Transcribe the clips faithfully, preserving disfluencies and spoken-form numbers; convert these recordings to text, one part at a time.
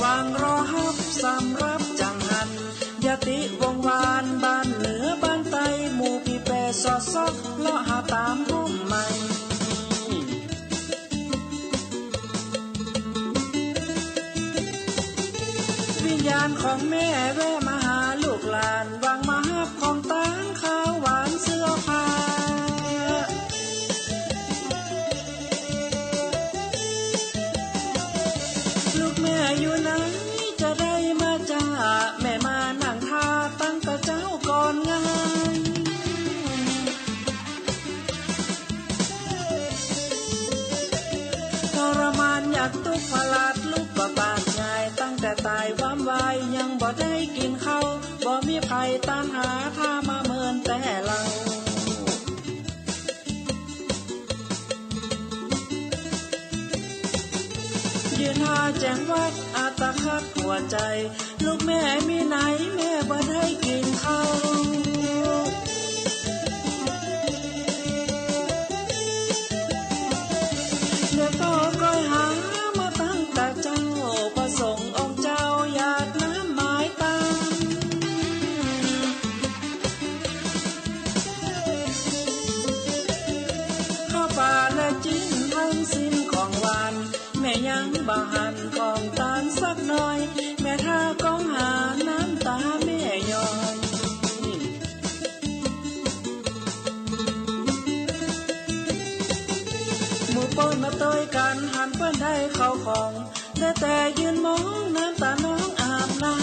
ฟังรอฮับสำหรับจั่งหั้น ญาติวงศ์วานบ้านเหนือบ้านใต้ หมู่ปี้แป้สอดส่องเลาะหาต๋ามฮ่มไม้ วิญญาณของแม่แวะมาหาลูกหลาน หวังมาฮับของตาง ข้าวหวานเสื้อผ้า ลูกแม่อยู่ไหนจะได้มาจ้า แม่มานั่งท่าตั้งแต่เจ๊าก่อนงาม ทรมานอยากตุ๊กพลาดลุกบ่ปาดง่าย ตั้งแต่ต๋ายความวายยังบ่ได้กิ๋นข้าว บ่มีใผตานหา ถ้ามาเมินแต่เฮา ยืนหาแจ้งวัดอาตาคัดหัวใจ๋ ลูกแม่มีไหนแม่บ่ได้กิ๋นข้าว เดี๋ยวก็ก้อยหามาตั้งแต่เจ๊า พระสงฆ์องค์เจ้าหยาดน้ำหมายตาม ข้าวป๋าและจิ๊นทั้งสิ้นของหวาน แม่ยังบ่หันของตานสักหน่อย แม่ท่าก้องหาน้ำต๋าแม่ย้อย หมู่เปิ้นมาตวยกั๋นหันเปิ้นได้เข้าของ ได้แต่ยืนมองน้ำต๋าน้องอาบหน้า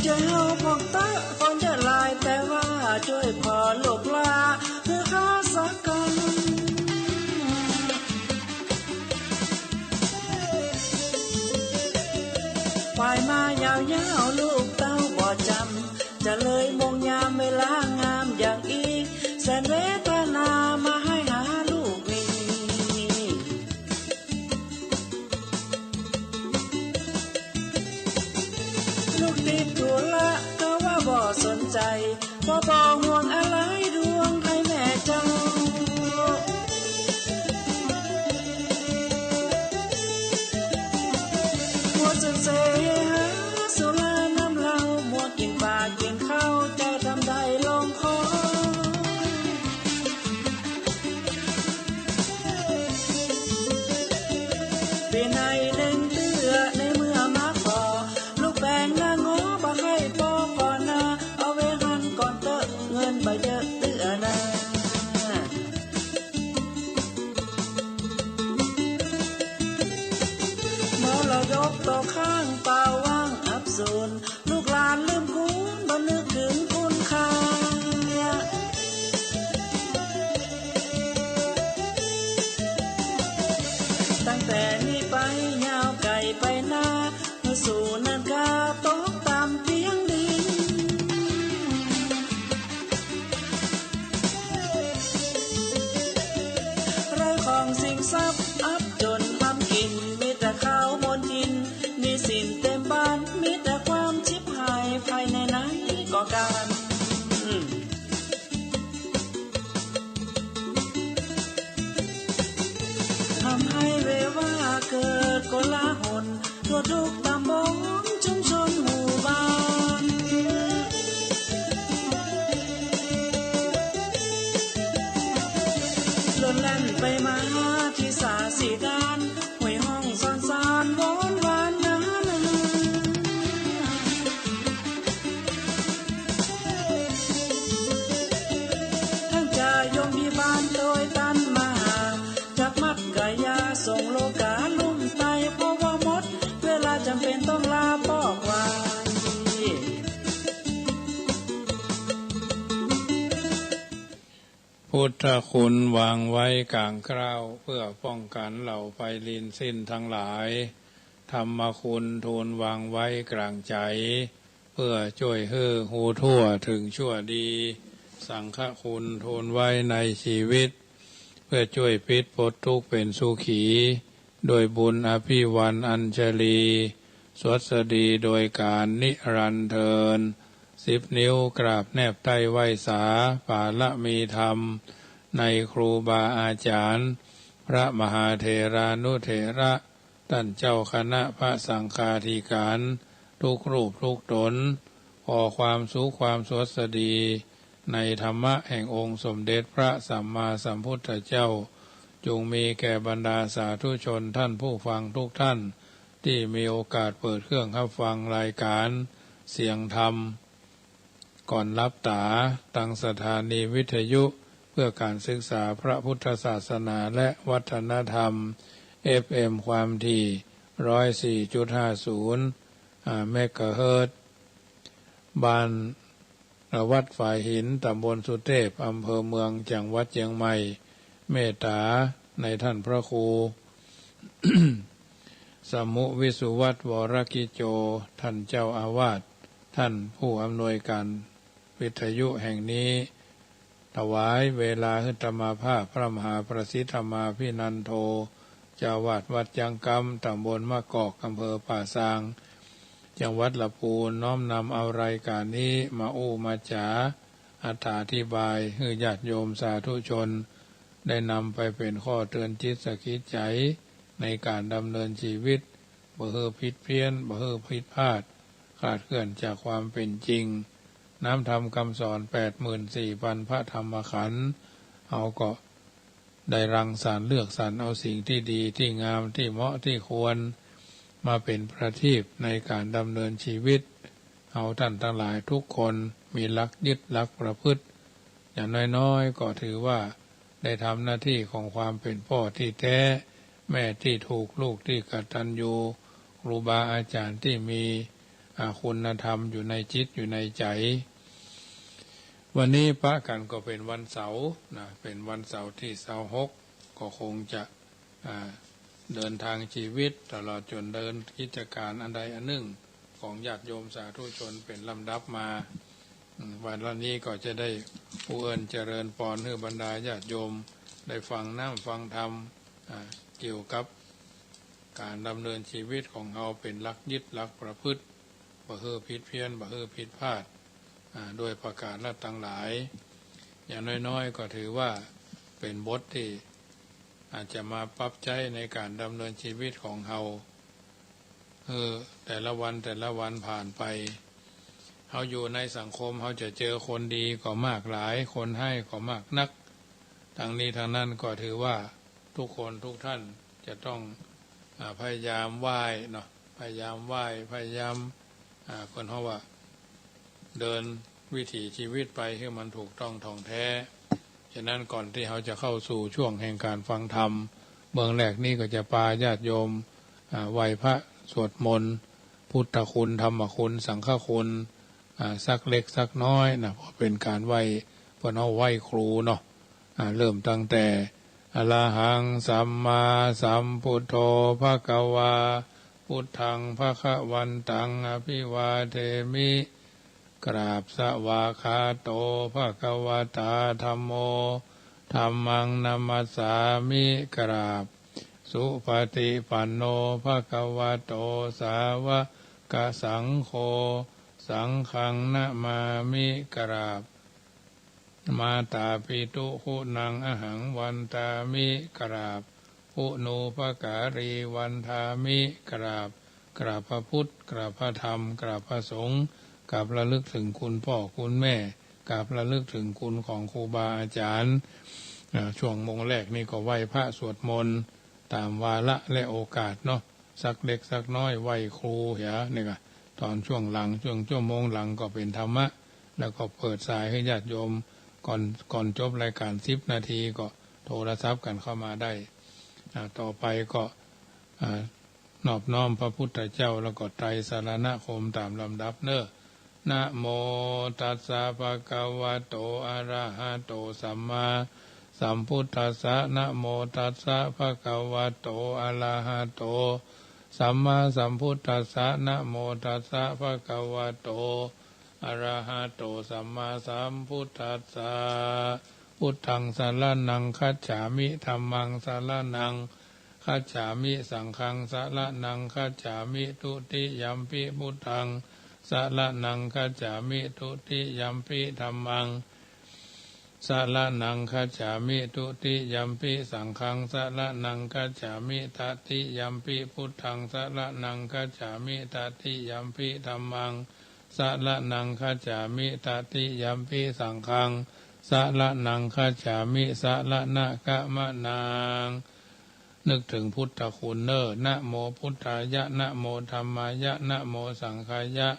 จ้วยเฮาผ่องตาคนจะหลาย แต่ว่าจ้วยผ่อลูกหล้าหื้อข้าสักกำ ควายมายาวๆ ลูกเต้าบ่จำ จะเลยโมงยามเวลางามอย่างอี้ แสนเวทนามาให้หาลูกนี้ ลูกติดธุระก็ว่าบ่สนใจ๋ บ่ บ่ห่วงอะไรดวงไพแม่เจ้า มัวเสเสหาสุราน้ำเหล้า มัวกิ๋นป๋ากิ๋นข้าว จะทำได้ลงคอ ปี๋ไหนเน่งเตื้อในเมื่อมาขอ ลูกแป๋งหน้างอบ่ใค่ปอขอนา เอาไว้หั้นก่อนเต๊อะ เงินบ่เยอะเตื้อนา มรดกตกค้างเปล่าว่างอับสูญ ลูกหลานลืมคุณบ่นึกเถิงคุณค่า ตั้งแต่นี้ไปยาวไก๋ไปหน้า สู่เนินกาตกต่ำเพียงดิน ไร้ของสินทรัพย์อับจนทำกิ๋น มีแต่ข้าวมนทิน หนี้สินเต็มบ้าน มีแต่ความฉิบหาย ภายในไหนก็ก๋าน ทำให้เววาเกิดโกลาหล ทั่วทุกตำบลชุมชนหมู่บ้าน หล่นแล่นไปมาที่สาสีด้าน ห้วยห้องซ่อนซานวอนวานนานา ทั้งจ่าโยมพิบาลโตยตันมาหา จับมัดกะยาส่งโลกาลุ่มไต เพราะว่าหมดเวลาจ๋ำเป๋นต้องลาปอกวาย พุทธคุณวางไว้ก๋างเกล้า เปื้อป้องกั๋นเหล่าไปลินสิ้นตังหลาย ธรรมคุณทูลวางไว้ก๋างใจ๋ เปื้อจ้วยหื้อฮู้ทั่วเถิงชั่วดี สังฆคุณทูลไว้ในจีวิต เปื้อจ้วยปิ๊ดป๊นตุ๊กข์เป๋นสุขี ด้วยบุญอภิวรรณอัญชลี สวัสดีโดยก๋านนิรันดร์เทอญ สิบนิ้วกราบแนบใต้ไหว้สา ปารมีธรรม ในครูบาอาจ๋ารย์ พระมหาเถรานุเถระ ต้านเจ้าคณะพระสังฆาธิการ ทุกรูปทุกต๋น ขอความสุขความสวัสดี ในธรรมะแห่งองค์สมเด็จพระสัมมาสัมพุทธเจ้า จงมีแก่บรรดาสาธุชนต้านผู้ฟังทุกต้าน ตี้มีโอกาสเปิดเครื่องฮับฟังรายก๋านเสียงธรรม ก่อนหลับต๋า ตางสถานีวิทยุเพื่อก๋านศึกษาพระพุทธศาสนาและวัฒนธรรม เอฟเอ็ม ความถี่ ร้อยสี่จุดห้าศูนย์ อ่า เมกะเฮิรตซ์ บ้าน วัดฝายหิน ต๋ำบลสุเตพ อำเภอเมือง จังหวัดเจียงใหม่ เมตต๋าในต้านพระครู สมุวิสุวัต วรกิจโจ ต้านเจ้าอาวาส ต้านผู้อำนวยก๋านวิทยุแห่งนี้ ถวายเวลาหื้ออาตมาภาพ พระมหาประสิทธมาภินันโท เจ้าอาวาสวัดจังกำ ต๋ำบลมะกอก อำเภอป่าซาง จังหวัดละปูน น้อมนำเอารายก๋านนี้มาอู้มาจ๋า อธิบายหื้อญาติโยมสาธุชน ได้นำไปเป๋นข้อเตือนจิตสะกิดใจ๋ ในก๋านดำเนินชีวิต บ่หื้อผิดเพี้ยน บ่หื้อผิดพลาด คลาดเคลื่อนจากความเป๋นจริง น้ำธรรมกำสอน แปดหมื่นสี่พันพระธรรมขันธ์ เฮาก็ได้รังสรรค์เลือกสรรเอาสิ่งตี้ดีตี้งามตี้เหมาะตี้ควร มาเป๋นประทีปในก๋านดำเนินชีวิต เฮาต้านตังหลายทุกคนมีหลักยึดหลักประพฤติ อย่างน้อยๆ ก็ถือว่าได้ทำหน้าตี้ของความเป๋นพ่อตี้แต๊ แม่ตี้ถูก ลูกตี้กตัญญู ครูบาอาจ๋ารย์ตี้มี อ่า คุณธรรมอยู่ในจิตอยู่ในใจ๋ วันนี้ปะกั๋นก็เป๋นวันเสาร์นะ เป๋นวันเสาร์ตี้ซาวหก ก็คงจะ อ่า เดินทางชีวิตตลอดจ๋นเดินกิจก๋านอันใดอันนึ่ง ของญาติโยมสาธุชนเป๋นลำดับมา อืม วันนี้ก็จะได้อู้เอิ้นเจริญปอนหื้อบรรดาญาติโยมได้ฟังน้ำฟังธรรม อ่า เกี่ยวกับก๋านดำเนินชีวิตของเฮาเป๋นหลักยึดหลักประพฤติ บ่หื้อผิดเพี้ยน บ่หื้อผิดพลาด อ่า โดยประก๋านละตังหลาย อย่างน้อยๆ ก็ถือว่าเป๋นบทตี้ อาจจะมาปรับใจ๊ในก๋านดำเนินชีวิตของเฮา เออ แต่ละวันแต่ละวันผ่านไป เฮาอยู่ในสังคม เฮาจะเจอคนดีก็มากหลาย คนฮ้ายก็มากนัก ตังนี้ตังนั้นก็ถือว่าทุกคนทุกต้านจะต้อง อ่า พยายามไหว้เนาะ พยายามไหว้ พยายาม อ่า เปิ้นฮ้องว่า เดินวิถีชีวิตไปหื้อมันถูกต้องถ่องแท้ ฉะนั้นก่อนตี้เฮาจะเข้าสู่ช่วงแห่งก๋านฟังธรรม เบื้องแรกนี้ก็จะปาญาติโยม อ่า ไหว้พระสวดมนต์ พุทธคุณ ธรรมคุณ สังฆคุณ อ่า สักเล็กสักน้อยนะ เพราะเป๋นก๋านไหว้ เปิ้นฮ้องไหว้ครูเนาะ อ่า เริ่มตั้งแต่ อะระหัง สัมมาสัมพุทโธ ภะคะวา พุทธัง ภะคะวันตัง อะภิวาเทมิ กราบ สวากขาโต ภะคะวะตา ธัมโม ธัมมัง นะมัสสามิ กราบ สุปะฏิปันโน ภะคะวะโต สาวะกะสังโฆ สังฆัง นะมามิ กราบ มาตาปิตุ คุณัง อะหัง วันตามิ กราบ คุณูปการี วันทามิ กราบ กราบพระพุทธ กราบพระธรรม กราบพระสงฆ์ กราบระลึกเถิงคุณป้อคุณแม่ กราบระลึกเถิงคุณของครูบาอาจ๋ารย์ อ่า ช่วงโมงแรกนี้ก็ไหว้พระสวดมนต์ ต๋ามวาระและโอกาสเนาะ สักเล็กสักน้อยไหว้ครูเหีย นี่ก็ ต๋อนช่วงหลัง ช่วงชั่วโมงหลังก็เป๋นธรรมะ แล้วก็เปิดสายหื้อญาติโยม ก่อน ก่อนจบรายก๋านสิบนาทีก็โทรศัพท์กั๋นเข้ามาได้ อ่า ต่อไปก็ อ่า นอบน้อมพระพุทธเจ้า แล้วก็ไตรสรณคมต๋ามลำดับเน่อ นะโมตัสสะ ภะคะวะโต อะระหะโต สัมมาสัมพุทธัสสะ นะโมตัสสะ ภะคะวะโต อะระหะโต สัมมาสัมพุทธัสสะ นะโมตัสสะ ภะคะวะโต อะระหะโต สัมมาสัมพุทธัสสะ พุทธัง สะระณัง คัจฉามิ ธัมมัง สะระณัง คัจฉามิ สังฆัง สะระณัง คัจฉามิ ทุติยัมปิ พุทธัง สะระณัง คัจฉามิ ทุติยัมปิ ธัมมัง สรณังคัจฉามิ ทุติยัมปิสังฆัง สรณังคัจฉามิ ตติยัมปิพุทธัง สรณังคัจฉามิ ตติยัมปิธัมมัง สรณังคัจฉามิ ตติยัมปิสังฆัง สรณังคัจฉามิ สรณะกะมะนัง นึกถึงพุทธคุณเน่อ นะโมพุทธายะ นะโมธัมมายะ นะโมสังฆายะ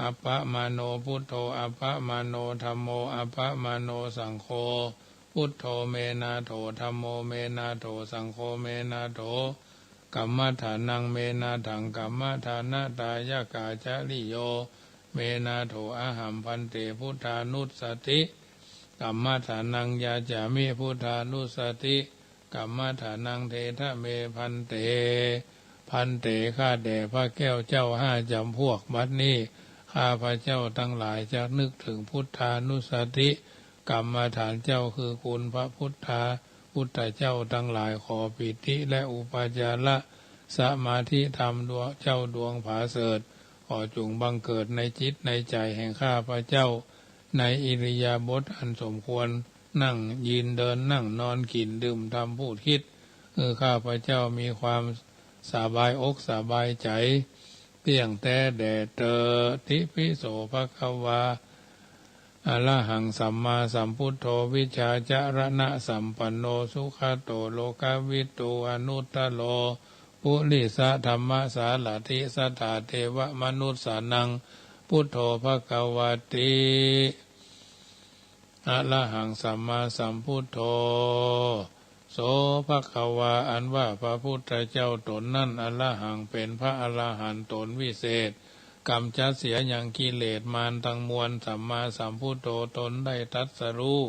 อัปปะมาโนพุทโธ อัปปะมาโนธัมโม อัปปะมาโนสังโฆ พุทโธเมนาโถ ธัมโมเมนาโถ สังโฆเมนาโถ กัมมะฐานังเมนาถัง กัมมะฐานะทายะกาจริโย เมนาโถ อะหัง ภันเต พุทธานุสสะติ กัมมะฐานัง ยาจามิ พุทธานุสสะติ กัมมะฐานัง เทถะเม ภันเต ภันเต ข้าแต่พระแก้วเจ้าห้าจำพวก บัดนี้ข้าพเจ้าตังหลายจักนึกถึงพุทธานุสสะติ กัมมะฐานเจ้าคือคุณพระพุทธา พุทธเจ้าตังหลาย ขอปีติและอุปจาระสมาธิธรรมดวง เจ้าดวงผาเสริฐ ขอจงบังเกิดในจิตในใจ๋แห่งข้าพเจ้า ในอิริยาบถอันสมควร นั่งยืนเดินนั่งนอน กิ๋นดื่มทำพูดคิด หื้อข้าพเจ้ามีความสบายอกสบายใจ๋ เตี้ยงแต๊แด่เต๊อ ติปิโสภะคะวา อะระหังสัมมาสัมพุทโธ วิชชาจรณะสัมปันโน สุขะโต โลกะวิทู อนุตตะโร ปุริสะธัมมะสารัฐิ สัทธาเทวะมนุสสานัง พุทโธภะคะวะติ อะระหังสัมมาสัมพุทโธ โสภะคะวา อันว่าพระพุทธเจ้าตนนั้น อะระหัง เป๋นพระอรหันต์ตนวิเศษ ก๋ำจัดเสียยังกิเลสมารตังมวล สัมมาสัมพุทโธ ตนได้ตรัสรู้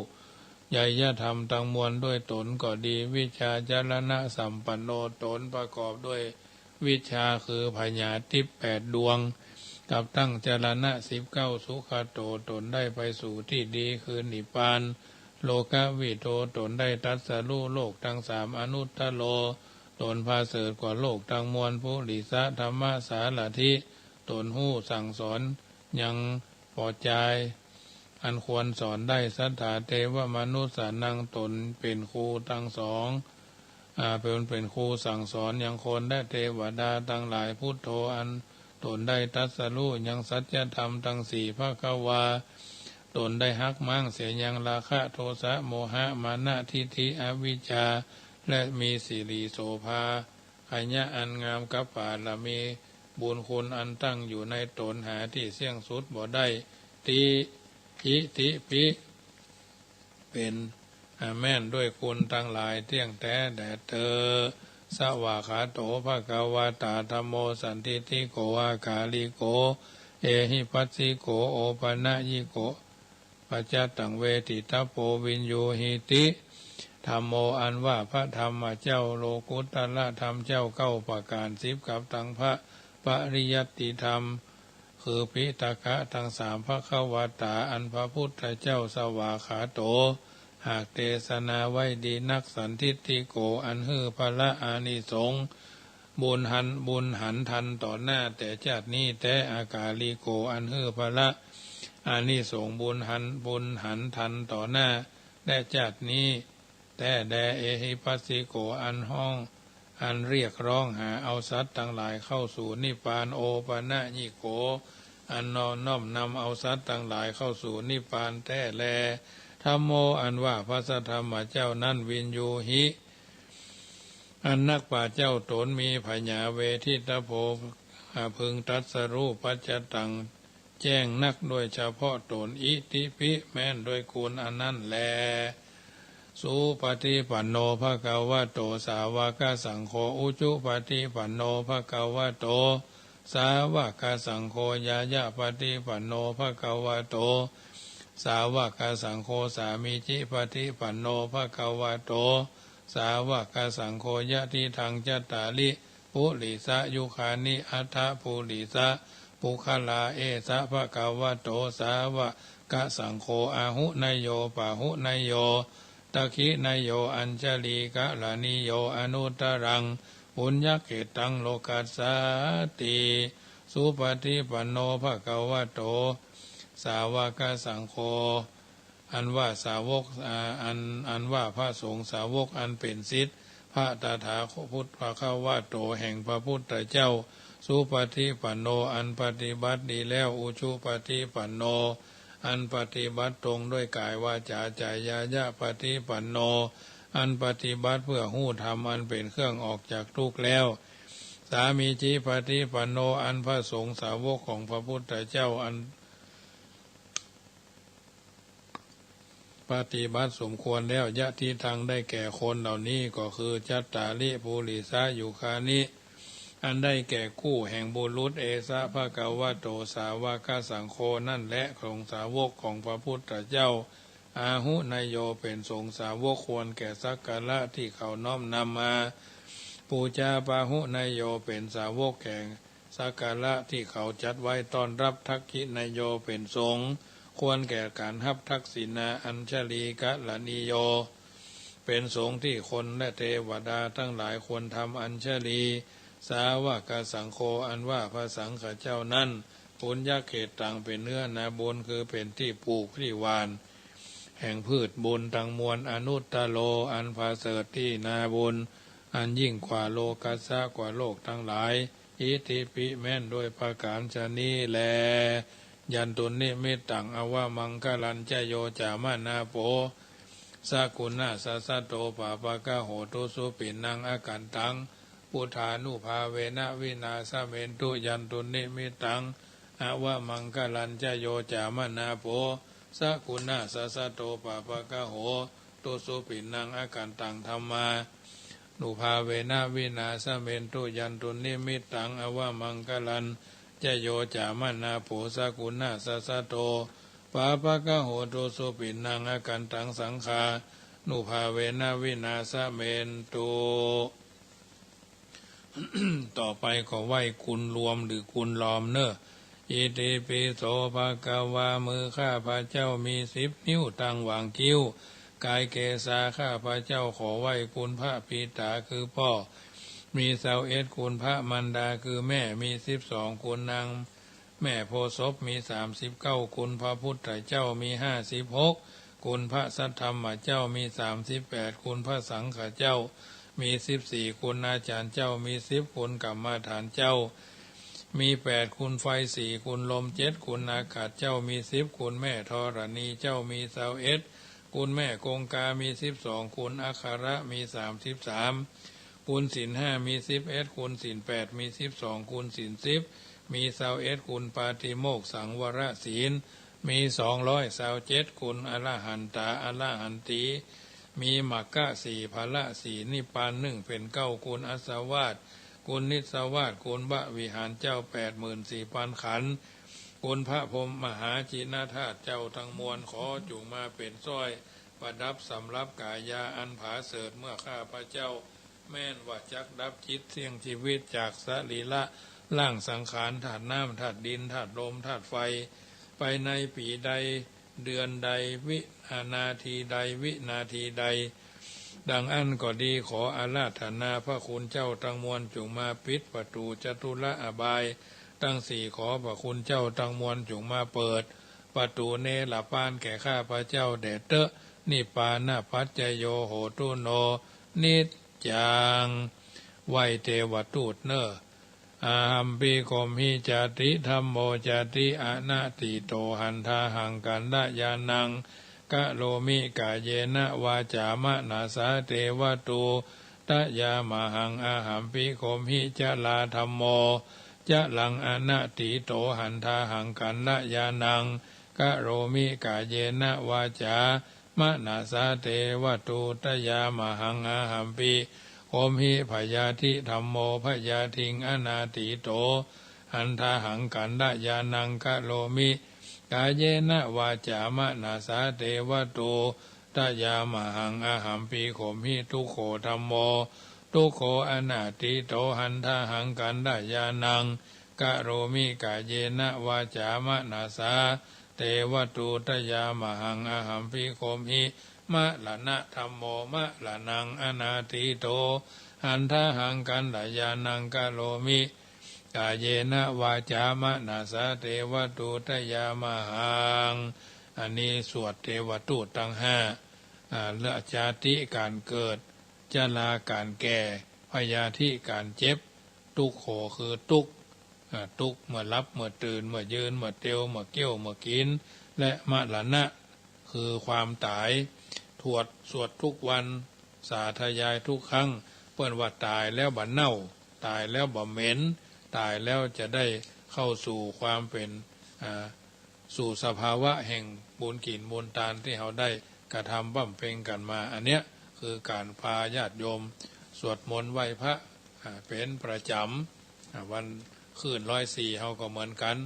ไตรยธรรมตังมวลด้วยตนก็ดี วิชชาจรณะสัมปันโน ตนประกอบด้วยวิชชาคือผญาทิพย์แปดดวง กับตั้งจรณะสิบเก้า สุขะโต ตนได้ไปสู่ตี้ดีคือนิพพาน โลกะวิทู ตนได้ตรัสรู้โลกตังสาม อนุตตะโร ตนผาเสริฐกว่าโลกตังมวล ปุริสะธัมมะสารัฐิ ตนฮู้สั่งสอนยังปอจาย อันควรสอนได้ สัทธาเทวะมนุสสานัง ตนเป๋นครูตังสอง อ่า เป๋น เป๋นครูสั่งสอนยังคนและเตวดาตังหลาย พุทโธ อันตนได้ตรัสรู้ยังสัจธรรมตังสี่ ภะคะวา ตนได้หักม้างเสียยังราคะ โทสะ โมหะ มานะ ทิฏฐิ อวิชชา และมีสิริโสภา ขยะอันงามกับปารมีบุญคุณอันตั้งอยู่ในตนหาตี้สิ้นสุดบ่ได้ ติ อิติปิ เป๋น อ่า แม่นด้วยคุณตังหลายเตี้ยงแต๊แด่เต๊อ สวากขาโต ภะคะวะตา ธัมโม สันทิฏฐิโก อากาลิโก เอหิปัสสิโก โอปะนะยิโก ปัจจัตตัง เวทิตัปโป วิญญูหิติ ธัมโม อันว่าพระธรรมเจ้า โลกุตตรธรรมเจ้าเก้าประก๋าน สิบกับตังพระปริยัตติธรรม คือปิฎกะตังสาม ภะคะวะตา อันพระพุทธเจ้า สวากขาโต หากเตสนาไว้ดีนัก สันทิฏฐิโก อันหื้อผละอานิสงส์ บุญหัน บุญหันทันต่อหน้าแต่จาตินี้แต๊ อากาลิโก อันหื้อผละอานิสงส์บุญหัน บุญหันทันต่อหน้าแต่จาตินี้แต๊แล เอหิปัสสิโก อันฮ้อง อันเรียกร้องหาเอาสัตว์ตังหลายเข้าสู่นิพพาน โอปะนะยิโก อันน้อม น้อมนำเอาสัตว์ตังหลายเข้าสู่นิพพานแต๊แล ธัมโม อันว่าพระสัทธรรมเจ้านั้น วิญญูหิ อันนักปราชญ์เจ้าตนมีผญา เวทิตัปโป อ่า พึงตรัสรู้ ปัจจัตตัง แจ้งนักด้วยเฉพาะตน อิติปิ แม่นด้วยคุณอันนั้นแล สุปฏิปันโน ภะคะวะโต สาวกสังโฆ อุจุปฏิปันโน ภะคะวะโต สาวกสังโฆ ญาญาปฏิปันโน ภะคะวะโต สาวกสังโฆ สามีจิปฏิปันโน ภะคะวะโต สาวกสังโฆ ยะทิฏฐัง จัตตาริ ปุริสะยุคานิ อัฏฐะปุริสะปุคคลา เอสะ ภะคะวะโต สาวกสังโฆ อาหุเนโย ปาหุเนโย ทักขิเนโย อัญชลีกะรณีโย อนุตตรัง ปุญญะเขตตัง โลกัสสาติ สุปฏิปันโน ภะคะวะโต สาวกสังโฆ อันว่าสาวก อ่า อัน อันว่าพระสงฆ์สาวกอันเป๋นศิษย์พระตถาคต ภควโต แห่งพระพุทธเจ้า สุปฏิปันโน อันปฏิบัติดีแล้ว อุจุปฏิปันโน อันปฏิบัติตรงด้วยกายวาจา จายายะปฏิปันโน อันปฏิบัติเพื่อฮู้ธรรมอันเป๋นเครื่องออกจากทุกข์แล้ว สามีจิปฏิปันโน อันพระสงฆ์สาวกของพระพุทธเจ้าอัน ปฏิบัติสมควรแล้ว ยะทิฏฐัง ได้แก่คนเหล่านี้ก็คือ จัตตาริ ปุริสายุคานิ อันได้แก่คู่แห่งบุรุษ เอสะ ภควโต สาวกสังโฆ นั่นแหละสงฆ์สาวกของพระพุทธเจ้า อาหุเนโย เป๋นสงฆ์สาวกควรแก่สักการะที่เขาน้อมนำมา ปูจาปาหุเนโย เป๋นสาวกแก่ สักการะที่เขาจัดไว้ต้อนรับ ทักขิเนโย เป๋นสงฆ์ควรแก่การฮับ ทักขิณา อัญชลีกะรณีโย เป๋นสงฆ์ที่คนและเทวดาทั้งหลายควรทำอัญชลี สาวกสังโฆ อันว่าพระสังฆเจ้านั้น ปุญญเขตตัง เป๋นเนื้อนาบุญ คือเป๋นตี้ปลูกตี้หว่าน แห่งพืชบุญทั้งมวล อนุตตโร อันประเสริฐตี้นาบุญ อันยิ่งกว่า โลกัสสะ กว่าโลกทั้งหลาย อิติปิ แม้นโดยประก๋านฉะนี้แล ยันตุนนิมิตตัง อวมังคลัญจะ โยจามนาโป สกุณาสสะโต ปาปะกะโหตุ สุปิณณัง อกันตัง พุทธานุภาเวนะ วินาสะเมนตุ ยันตุนนิมิตตัง อวมังคลัญจะ โยจามนาโป สกุณาสสะโต ปาปะกะโหตุ สุปิณณัง อกันตัง ธัมมานุภาเวนะ วินาสะเมนตุ ยันตุนนิมิตตัง อวมังคลัญจะ โยจามนาโป สกุณาสสะโต ปาปะกะโหตุ สุปิณณัง อกันตัง สังฆานุภาเวนะ วินาสะเมนตุ ต่อไปก็ไหว้กุณรวมหรือกุณรอมเน่อ อิติปิโส ภควา มือข้าพเจ้ามีสิบนิ้วตั้งหว่างคิ้ว กายเกศา ข้าพเจ้าขอไหว้กุณพระปิตาคือป้อ มีซาวเอ็ด กุณพระมารดาคือแม่มีสิบสอง กุณนางแม่โพธิ์ศพมีสามสิบเก้า กุณพระพุทธเจ้ามีห้าสิบหก กุณพระสัทธรรมเจ้ามีสามสิบแปด กุณพระสังฆเจ้ามีสิบสี่ กุณอาจารย์เจ้ามีสิบ กุณกรรมฐานเจ้ามีแปด กุณไฟสี่ กุณลมเจ็ด กุณอากาศเจ้ามีสิบ กุณแม่ธรณีเจ้ามีซาวเอ็ด กุณแม่คงคามีสิบสอง กุณอัคระมีสามสิบสาม กุณศีลห้ามีสิบเอ็ด กุณศีลแปดมีสิบสอง กุณศีลสิบมีซาวเอ็ด กุณปาติโมกข์สังวรศีลมีสองร้อยซาวเจ็ด กุณอรหันตา อรหันตี มีมรรคสี่ ผละสี่ นิพพานหนึ่ง เป๋นเก้า กุณอัสสวาส กุณนิสสวาส กุณววิหารเจ้าแปดหมื่นสี่พันขันธ์ กุณพระพรหมมหาจินธาตุเจ้าทั้งมวล ขอจุ่งมาเป๋นสร้อยประดับสำหรับก๋ายาอันผาเสริฐ เมื่อข้าพเจ้าแม้นว่าจักดับจิตเสี้ยงชีวิตจากสรีระร่างสังขารธาตุน้ำ ธาตุดิน ธาตุลม ธาตุไฟ ไปในปี๋ใด เดือนใด วินาทีใด วินาทีใด ดังอั้นก็ดี ขออาราธนาพระคุณเจ้าทั้งมวลจุ่งมาปิดประตู๋จตุรอบายตังสี่ ขอพระคุณเจ้าทั้งมวลจุ่งมาเปิดประตู๋เนรปานแก่ข้าพเจ้าแด่เต๊อะ นิพพานะปัจจโย โหตุโน นิจจัง ไหว้เทวทูตเน่อ อะหัมปิ โคมหิ จาติ ธัมโม จาติ อนาทิโต หันทาหัง กัลยาณัง กะโรมิ กาเยนะ วาจา มะนะสา เตวะ ตูตะยามะหัง อะหัมปิ โคมหิ จรา ธัมโม จรัง อนาทิโต หันทาหัง กัลยาณัง กะโรมิ กาเยนะ วาจา มะนะสา เตวะ ตูตะยามะหัง อะหัมปิ โคมหิ พยาธิ ธัมโม พยาธิง อนาทิโต หันทาหัง กัลยาณัง กะโรมิ กาเยนะ วาจา มะนะสา เตวะ ตูตะยามะหัง อะหัมปิ โคมหิ ทุกโข ธัมโม ทุกโข อนาทิโต หันทาหัง กัลยาณัง กะโรมิ กาเยนะ วาจา มะนะสา เตวะ ตูตะยามะหัง อะหัมปิ โคมหิ มะระณะ ธัมโม มะระณัง อนาทิโต หันทาหัง กัลยาณัง กะโรมิ กาเยนะ วาจา มะนะสา เตวะ ตูตะยามะหัง อันนี้สวดเตวทูตตังห้า อ่า เรื่องจาติก๋านเกิด จราก๋านแก่ พยาธิก๋านเจ็บ ตุ๊กโขคือตุ๊กข์ อ่า ตุ๊กข์เมื่อหลับ เมื่อตื่น เมื่อยืน เมื่อเตียว เมื่อเกี้ยว เมื่อกิ๋น และมรณะ คือความต๋าย สวด สวดทุกวัน สาธยายทุกครั้ง เปิ้นว่าต๋ายแล้วบ่เน่า ต๋ายแล้วบ่เหม็น ต๋ายแล้วจะได้เข้าสู่ความเป๋น อ่า สู่สภาวะแห่งบุญกิ๋นบุญตานตี้เฮาได้กระทำบำเพ็ญกั๋นมา อันเนี้ยคือก๋านพาญาติโยมสวดมนต์ไหว้พระ อ่า เป๋นประจ๋ำ อ่า วันขึ้นร้อยสี่เฮาก็เหมือนกั๋น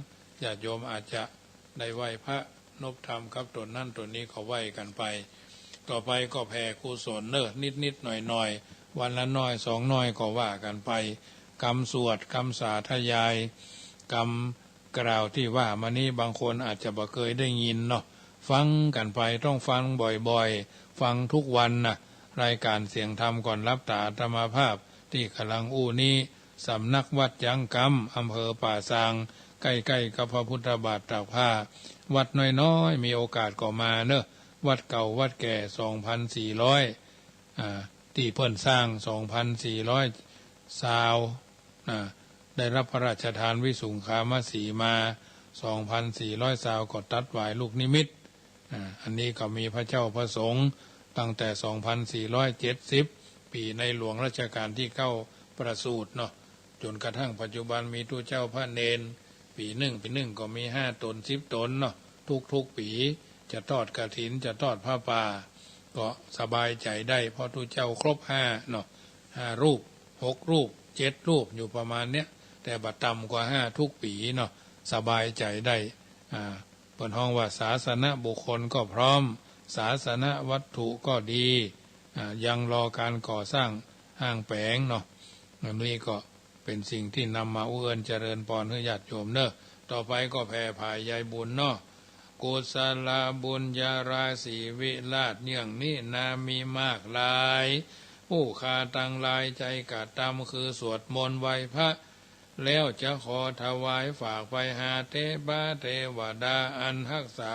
ญาติโยมอาจจะได้ไหว้พระนบธรรมกับต๋นนั้นต๋นนี้ก็ไหว้กั๋นไป ต่อไปก็แผ่กุศลเน่อ นิดๆ หน่อยๆ วันละน้อยสองน้อยก็ว่ากั๋นไป กำสวด กำสาธยาย กำ กล่าวตี้ว่ามานี้บางคนอาจจะบ่เกยได้ยินเนาะ ฟังกั๋นไป ต้องฟังบ่อยๆ ฟังทุกวันนะ รายก๋านเสียงธรรมก่อนหลับต๋าอาตมาภาพตี้ก่ำลังอู้นี้ สำนักวัดจังกำ อำเภอป่าซาง ใก้ๆ กับพระพุทธบาทตากผ้า วัดน้อยๆ มีโอกาสก็มาเน่อ วัดเก่าวัดแก่ สองพันสี่ร้อย อ่า ตี้เปิ้นสร้าง สองพันสี่ร้อยซาว อ่า ได้รับพระราชทานวิสุงคามสีมา สองพันสี่ร้อยซาว ก็ตัดหวายลูกนิมิต อ่า อันนี้ก็มีพระเจ้าพระสงฆ์ตั้งแต่ สองพันสี่ร้อยเจ็ดสิบ ปี๋ในหลวงรัชกาลตี้เก้าประสูติเนาะ จ๋นกระทั่งปัจจุบันมีตุ๊เจ้าพระเณร ปี๋นึ่ง ปี๋นึ่งก็มีห้าต๋น สิบต๋นเนาะ ทุกๆ ปี๋จะทอดกฐิน จะทอดผ้าป่า ก็สบายใจ๋ได้ เพราะตุ๊เจ้าครบห้าเนาะ ห้ารูป หกรูป เจ็ดรูป อยู่ประมาณเนี้ย แต่บ่ต่ำกว่าห้าทุกปี๋เนาะ สบายใจ๋ได้ อ่า เปิ้นฮ้องว่าศาสนบุคคลก็พร้อม ศาสนวัตถุก็ดี อ่า ยังรอก๋านก่อสร้างห้างแป๋งเนาะ อันนี้ก็ เป๋นสิ่งตี้นำมาอู้เอิ้นเจริญปอนหื้อญาติโยมเน่อ ต่อไปก็แผ่ผายใยบุญเนาะ กุศลบุญญาราศีวิราชเยื่องนี้นามีมากหลาย ผู้ข้าตังหลายใจ๋กระตำคือสวดมนต์ไหว้พระ แล้วจะขอถวายฝากไปหาเตปาเตวดาอันฮักษา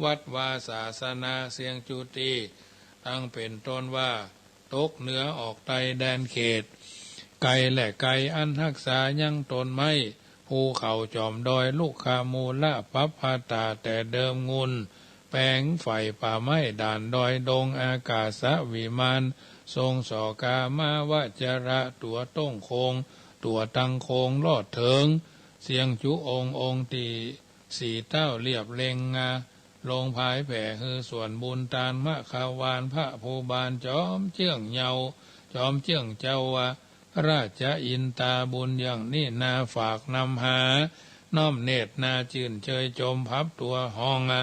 วัดวาศาสนาเสียงจุติ ตังเป๋นต้นว่า ตกเหนือออกใต้แดนเขต ไกลและไกลอันฮักษายังตนไม้ ภูเขาจ๋อมดอยลุกขมูละปัพพตาแต่เดิมงุ่น แป๋งไฝป่าไม้ด่านดอยดงอากาสวิมาน ทรงสอกามาวจระตั๋วต้งโคง ตั๋วตังโคงลอดเถิง เสียงจุองค์องค์ตี้สี่เต้าเรียบเล็งงา ลงผายแผ่หื้อส่วนบุญตานมะขาวานพระภูบาลจอมเจื้องเยาว์ จอมเจื้องเจ้าว่า ราชอินตาบุญเยื่องนี้นาฝากนำหา น้อมเนตรนาจื้นเชยจมพับตั๋วฮ้องอะ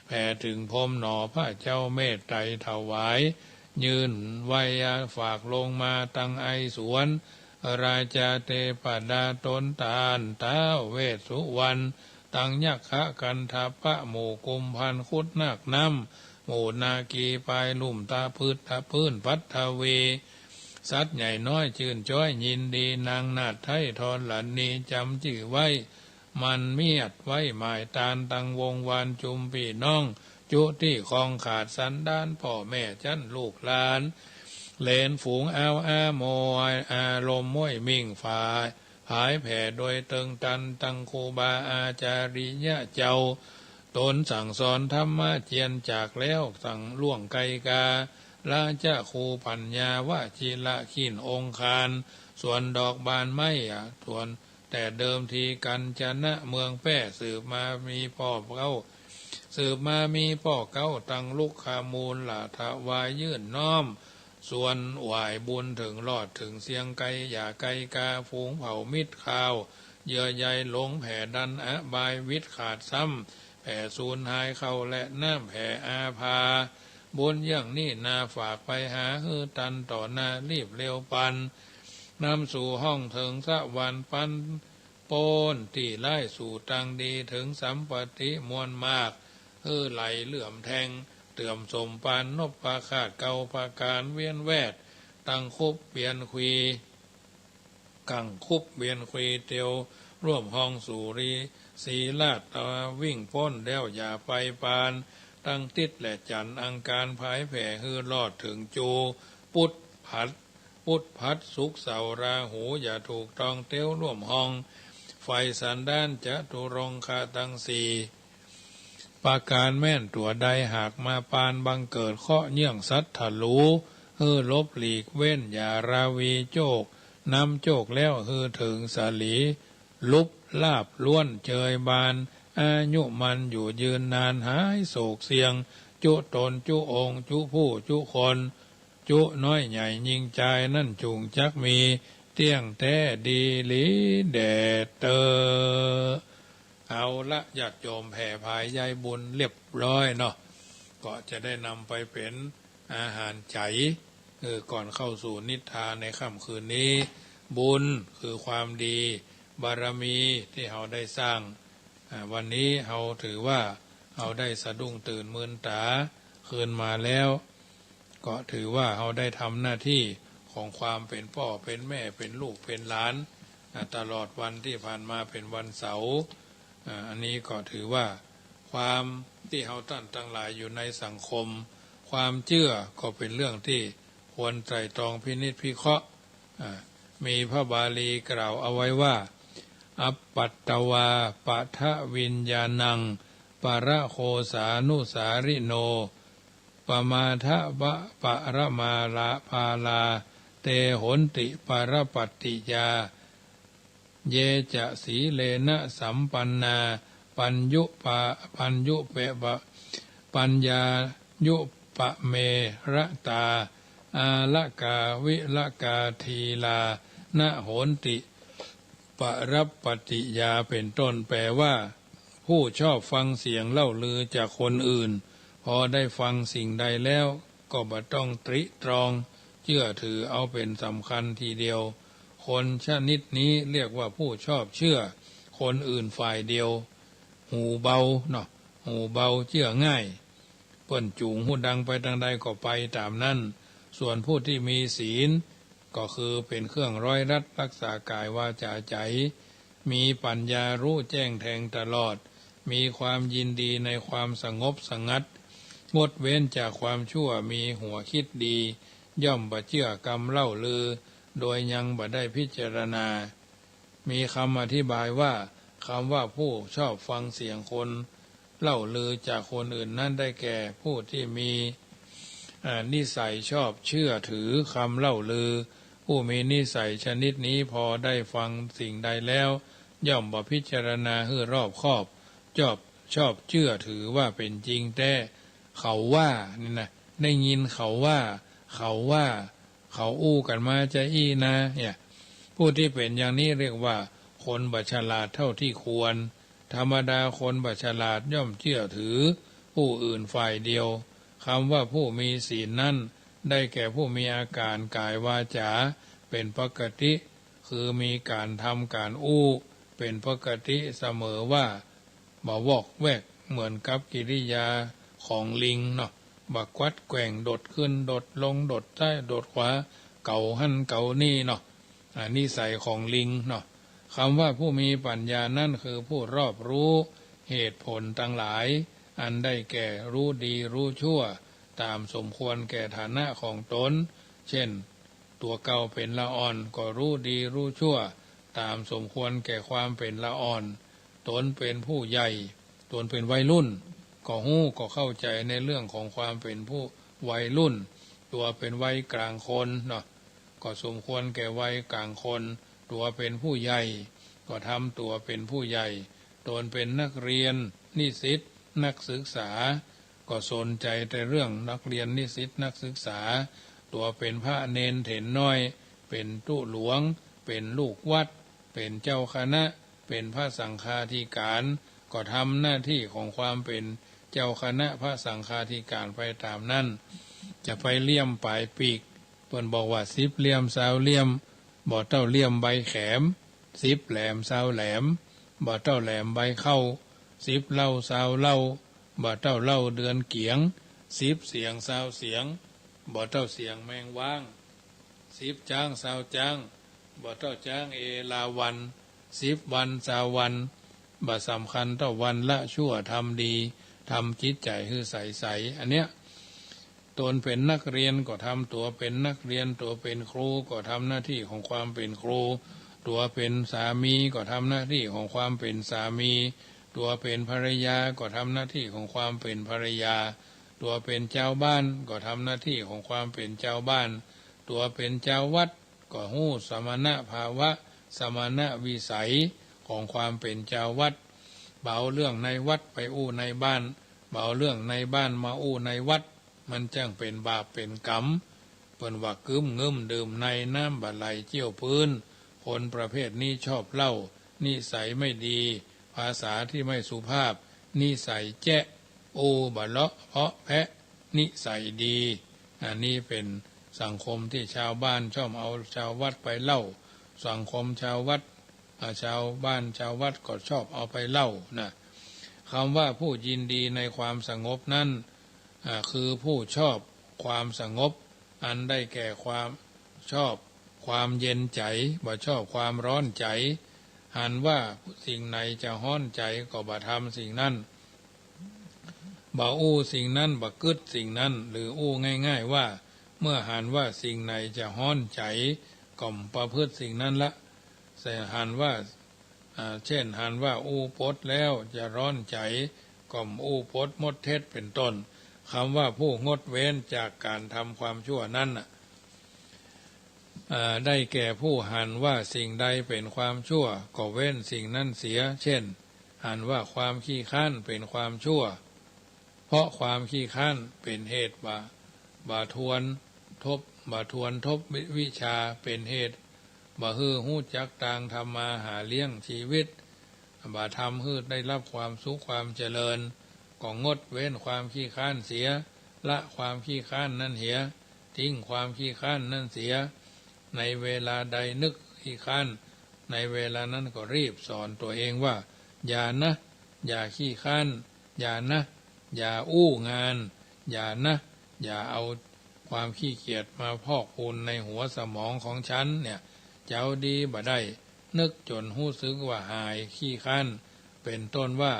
แผ่เถิงพรหมหนอพระเจ้าเมตไตรถวาย ยื่นไหว้อะฝากลงมาตังไอสวน ราชาเตปดาตนตานท้าวเวสสุวรรณ ตังยักขะกันทะปะหมู่กุมภัณฑ์คุดนาคน้ำ หมู่นาคีปายลุ่มตะพืชตะพื้นปัทวี สัตว์ใหญ่น้อยจื้นจ้อยยินดี นางนาฏไท้ธรณีจำจื้อไว้ มันเมียดไว้หมายตานตังวงวานจุมปี้น้อง จุตี้คองขาดสันดานป้อแม่จั้นลูกหลาน เหลนฝูงอาวอาโมยอารมณ์ม้วยมิ่งฝ่าย ผายแผ่โดยเติงตันตังครูบาอาจาริยะเจ้า ตนสั่งสอนธรรมะเจียนจากแล้วสั่งล่วงไกลกา ราชครูปัญญาวชิระขินองคาร สวนดอกบานไม้อะ สวนแต่เดิมทีกัญจนะเมืองแป้ สืบมามีป้อเก๊า สืบมามีป้อเก๊าตังลุกขมูลละถวายยื่นน้อม ส่วนไหว้บุญเถิงลอดเถิงเสียงไกลอย่าไกลกา ฝูงเผ่ามิตรข่าว เยื่อใยหลงแผ่ดันอบายวิตขาดซ้ำ แผ่สูญหายเข้าและน้ำแผ่อาภา บุญเยื่องนี้นาฝากไปหาหื้อตันต่อหน้ารีบเร็วปัน นำสู่ห้องเถิงสวรรค์ปัน ป๊นตี้ร้ายสู่ตังดีเถิงสัมปติมวลมาก หื้อไหลเหลื่อมแทง เตื่อมสมปานนพคาตเก่าประการเวียนแวด ตังคุบเวียนควี กังคุบเวียนควีเตียว ร่วมห้องสุรี สีลาดตะวิ่งป๊นแล้วอย่าไปปาน ตังติ๊ดและจั๋นทร์อังคารผายแผ่หื้อรอดเถิงจู ปุ๊ดผัด ปุ๊ดผัด ศุกร์เสาร์ราหูอย่าถูกตอง เต๊วร่วมห้อง ไฟสันดานจตุรงคะตังสี่ ประก๋านแม่นตั๋วใดหากมาปาน บังเกิดเคราะห์เยื่องสัตว์ทะลู หื้อหลบหลีกเว้นอย่าราวี โจกน้ำโจกแล้วหื้อเถิงสาลี ลุบลาบล้วนเชยบาน อายุมั่นอยู่ยืนนาน หายโศกเสียง จุตนจุองค์จุผู้จุคน จุน้อยใหญ่ยิ่งจาย นั้นจุ่งจักมี เตี้ยงแต๊ดีหลีแด่เต๊อะ เอาละ ญาติโยมแผ่ผายใยบุญเรียบร้อยเนาะ ก็จะได้นำไปเป๋นอาหารใจ๋ เออ ก่อนเข้าสู่นิทานในค่ำคืนนี้ บุญคือความดี บารมีตี้เฮาได้สร้าง อ่า วันนี้เฮาถือว่าเฮาได้สะดุ้งตื่นมืนต๋าคืนมาแล้ว ก็ถือว่าเฮาได้ทำหน้าตี้ของความเป๋นป้อเป๋นแม่เป๋นลูกเป๋นหลาน อ่า ตลอดวันตี้ผ่านมาเป๋นวันเสาร์ อ่า อันนี้ก็ถือว่าความตี้เฮาต้านตังหลายอยู่ในสังคม ความเจื้อก็เป๋นเรื่องตี้ควรไตร่ตรองพินิจพิเคราะห์ อ่า มีพระบาลีกล่าวเอาไว้ว่า อัปปัตตวาปะทะวิญญาณัง ปะระโคสานุสาริโน ปะมาทะวะปะระมาลาปาลา เตโหนติปะระปัตติยา เยจะสีเลนะสัมปันนา ปัญญุปะ ปัญญุเปปะ ปัญญายุปะเมระตา อาละกาวิละกาทีลา นะโหนติปะระปัตติยา เป๋นต้น แปลว่า ผู้ชอบฟังเสียงเล่าลือจากคนอื่น พอได้ฟังสิ่งใดแล้ว ก็บ่ต้องตริตรองเจื้อถือเอาเป๋นสำคัญทีเดียว คนชนิดนี้เรียกว่าผู้ชอบเชื่อคนอื่นฝ่ายเดียว หูเบาเนาะ หูเบาเจื้อง่าย เปิ้นจูงฮู้ดังไปตางใดก็ไปต๋ามนั้น ส่วนผู้ตี้มีศีล ก็คือเป๋นเครื่องร้อยรัดรักษากายวาจาใจ๋ มีปัญญาฮู้แจ้งแทงตลอด มีความยินดีในความสงบสงัด งดเว้นจากความชั่ว มีหัวคิดดี ย่อมบ่เจื้อกำเล่าลือ โดยยังบ่ได้พิจารณา มีกำอธิบายว่า กำว่าผู้ชอบฟังเสียงคนเล่าลือจากคนอื่นนั้นได้แก่ผู้ตี้มี อ่า นิสัยชอบเชื่อถือกำเล่าลือ ผู้มีนิสัยชนิดนี้พอได้ฟังสิ่งใดแล้ว ย่อมบ่พิจารณาหื้อรอบคอบ ชอบ ชอบเจื้อถือว่าเป๋นจริงแต๊ เขาว่า นี่นะ ได้ยินเขาว่า เขาว่า เขาอู้กั๋นมาจาอี้นา เนี่ย ผู้ตี้เป๋นอย่างนี้เรียกว่าคนบ่ฉลาดเต้าตี้ควร ธรรมดาคนบ่ฉลาดย่อมเจื้อถือผู้อื่นฝ่ายเดียว กำว่าผู้มีศีลนั้น ได้แก่ผู้มีอาก๋านกายวาจ๋าเป๋นปกติ คือมีก๋านทำก๋านอู้เป๋นปกติเสมอว่า บ่วอกแวกเหมือนกับกิริยาของลิงเนาะ บ่กวัดแกว่ง โดดขึ้น โดดลง โดดซ้าย โดดขวา เก๋าหั้นเก๋านี่เนาะ อ่า นิสัยของลิงเนาะ กำว่าผู้มีปัญญานั้นคือผู้รอบฮู้เหตุผลตังหลาย อันได้แก่ฮู้ดีฮู้ชั่ว ต๋ามสมควรแก่ฐานะของต๋น เช่น ตั๋วเก่าเป๋นละอ่อน ก็ฮู้ดีฮู้ชั่ว ต๋ามสมควรแก่ความเป๋นละอ่อน ต๋นเป๋นผู้ใหญ่ ต๋นเป๋นวัยรุ่น ก็ฮู้ก็เข้าใจ๋ในเรื่องของความเป๋นผู้วัยรุ่น ตั๋วเป๋นวัยก๋างคนเนาะ ก็สมควรแก่วัยก๋างคน ตั๋วเป๋นผู้ใหญ่ ก็ทำตั๋วเป๋นผู้ใหญ่ ต๋นเป๋นนักเรียน นิสิต นักศึกษา ก็สนใจ๋แต่เรื่องนักเรียน นิสิต นักศึกษา ตั๋วเป๋นพระเณรเถรน้อย เป๋นตุ๊หลวง เป๋นลูกวัด เป๋นเจ้าคณะ เป๋นพระสังฆาธิก๋าน ก็ทำหน้าตี้ของความเป๋นเจ้าคณะพระสังฆาธิก๋านไปต๋ามนั้น จะไปเลี่ยมป๋ายปีก เปิ้นบอกว่าสิบเหลี่ยมซาวเหลี่ยม บ่เต้าเหลี่ยมใบแขม สิบแหลมซาวแหลม บ่เต้าแหลมใบเข้า สิบเหล้าซาวเหล้า บ่เต้าเหล้าเดือนเกี๋ยง สิบเสียงซาวเสียง บ่เต้าเสียงแมงว้าง สิบจ๊างซาวจ๊าง บ่เต้าจ๊างเอราวัณ สิบวันซาววัน บ่สำคัญเต้าวันละชั่ว ทำดี ทำจิตใจ๋หื้อใสๆ อันเนี้ย ตนเป๋นนักเรียนก็ทำตั๋วเป๋นนักเรียน ตั๋วเป๋นครูก็ทำหน้าตี้ของความเป๋นครู ตั๋วเป๋นสามีก็ทำหน้าตี้ของความเป๋นสามี ตั๋วเป๋นภรรยาก็ทำหน้าตี้ของความเป๋นภรรยา ตั๋วเป๋นจาวบ้านก็ทำหน้าตี้ของความเป๋นจาวบ้าน ตั๋วเป๋นจาววัดก็ฮู้สมณภาวะ สมณวิสัยของความเป๋นจาววัด บ่เอาเรื่องในวัดไปอู้ในบ้าน บ่เอาเรื่องในบ้านมาอู้ในวัด มันจั้งเป๋นบาปเป๋นก๋รรม เปิ้นว่ากึ๊มงึ๊มดื่มในน้ำบ่ไหลเจี้ยวปื๊น คนประเภทนี้ชอบเหล้า นิสัยไม่ดี ภาษาที่ไม่สุภาพ นิสัยแจ๊ะ อู้บ่เลาะเพาะแพะ นิสัยดี อันนี้เป๋นสังคมตี้จาวบ้านจ้อมเอาจาววัดไปเหล้า สังคมจาววัด อ่า จาวบ้านจาววัดก็ชอบเอาไปเหล้านะ กำว่าผู้ยินดีในความสงบนั้น อ่า คือผู้ชอบความสงบ อันได้แก่ความชอบความเย็นใจ๋ บ่ชอบความฮ้อนใจ๋ หันว่าสิ่งไหนจะฮ้อนใจ๋ก็บ่ทำสิ่งนั้น บ่อู้สิ่งนั้น บ่กึ๊ดสิ่งนั้น หรืออู้ง่ายๆ ว่า เมื่อหันว่าสิ่งไหนจะฮ้อนใจ๋ ก็บ่ประพฤติสิ่งนั้นละ แต่หันว่า อ่า เช่น หันว่าอู้ปดแล้วจะฮ้อนใจ๋ ก็บ่อู้ปดหมดเท็ด เป๋นต้น กำว่าผู้งดเว้นจากก๋านทำความชั่วนั้นน่ะ อ่า ได้แก่ผู้หันว่าสิ่งใดเป๋นความชั่ว ก็เว้นสิ่งนั้นเสีย เช่น หันว่าความขี้คร้านเป๋นความชั่ว เพราะความขี้คร้านเป๋นเหตุบ่า บ่าทวนทบ บ่าทวนทบวิ วิชชา เป๋นเหตุบ่หื้อฮู้จักตางทำมาหาเลี้ยงจีวิต บ่าทำหื้อได้ฮับความสุขความเจริญ ก็งดเว้นความขี้คร้านเสีย ละความขี้คร้านนั้นเหีย ทิ้งความขี้คร้านนั้นเสีย ในเวลาใดนึกขี้คร้าน ในเวลานั้นก็รีบสอนตั๋วเองว่า อย่านะ อย่าขี้คร้าน อย่านะ อย่าอู้งาน อย่านะ อย่าเอาความขี้เกียจมาพอกพูนในหัวสมองของฉันเนี่ย จะเอาดีบ่ได้ นึกจ๋นฮู้สึกว่าหายขี้คร้าน เป๋นต้นว่า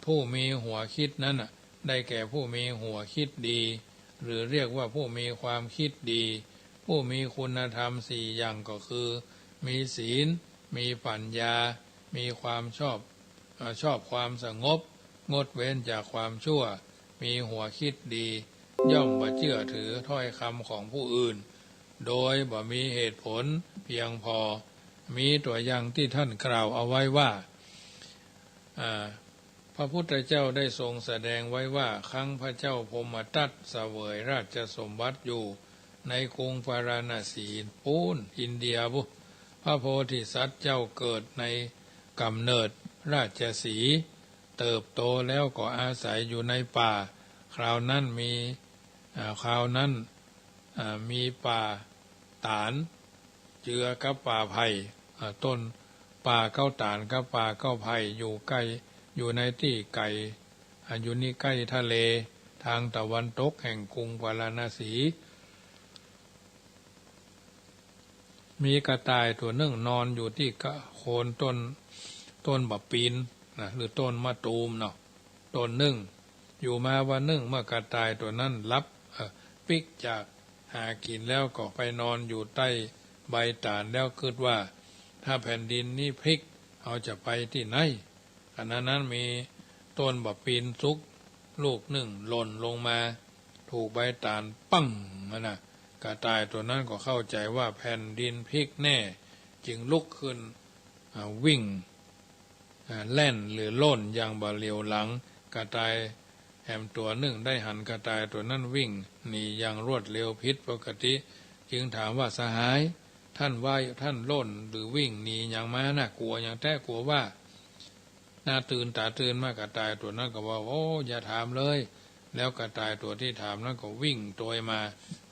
ผู้มีหัวคิดนั้นน่ะ ได้แก่ผู้มีหัวคิดดี หรือเรียกว่าผู้มีความคิดดี ผู้มีคุณธรรมสี่อย่างก็คือ มีศีล มีปัญญา มีความชอบ เอ่อ ชอบความสงบ งดเว้นจากความชั่ว มีหัวคิดดี ย่อมบ่เจื้อถือถ้อยกำของผู้อื่น โดยบ่มีเหตุผลเพียงพอ มีตั๋วอย่างตี้ท่านกล่าวเอาไว้ว่า อ่า พระพุทธเจ้าได้ทรงแสดงไว้ว่า ครั้งพระเจ้าพรหมทัตเสวยราชสมบัติอยู่ในกรุงพาราณสีปู๊น อินเดียปู๊น พระโพธิสัตว์เจ้าเกิดในก๋ำเนิดราชสีห์ เติบโตแล้วก็อาศัยอยู่ในป่า คราวนั้นมี อ่า คราวนั้น อ่า มีป่าตาล เจือกับป่าไผ่ อ่า ต้นป่าเก๊าตาลกับป่าเก๊าไผ่อยู่ใก้ อยู่ในตี้ไก๋ อ่า อยู่นี่ใก้ทะเล ตางตะวันตกแห่งกรุงพาราณสี มีกระต่ายตั๋วนึ่งนอนอยู่ตี้กะโคนต้น ต้นบ่าปีนนะ หรือต้นมะตูมเนาะ ต้นนึ่ง อยู่มาวันนึ่งเมื่อกระต่ายตั๋วนั้นหลับ เอ่อ ปิ๊กจากหากิ๋นแล้วก็ไปนอนอยู่ใต้ใบตาล แล้วกึ๊ดว่า ถ้าแผ่นดินนี้พลิก เฮาจะไปตี้ไหน ขณะนั้นมีต้นบ่าปีนสุกลูกนึ่งหล่นลงมา ถูกใบตาลปังหั้นน่ะ กระต่ายตั๋วนั้นก็เข้าใจ๋ว่าแผ่นดินพลิกแน่ จึงลุกขึ้น อ่า วิ่ง อ่า แล่นหรือโล่นอย่างบ่เหลียวหลัง กระต่ายแหมตั๋วนึ่งได้หันกระต่ายตั๋วนั้นวิ่งหนีอย่างรวดเร็วผิดปกติ จึงถามว่า สหาย ต้านว่า ต้านโล่นหรือวิ่งหนีหยังมาน่ะ กั๋วหยังแต๊ กั๋วว่า หน้าตื่นต๋าตื่นมา กระต่ายตั๋วนั้นก็ว่า โอ้ อย่าถามเลย แล้วกระต่ายตั๋วตี้ถามนั้นก็วิ่งตวยมา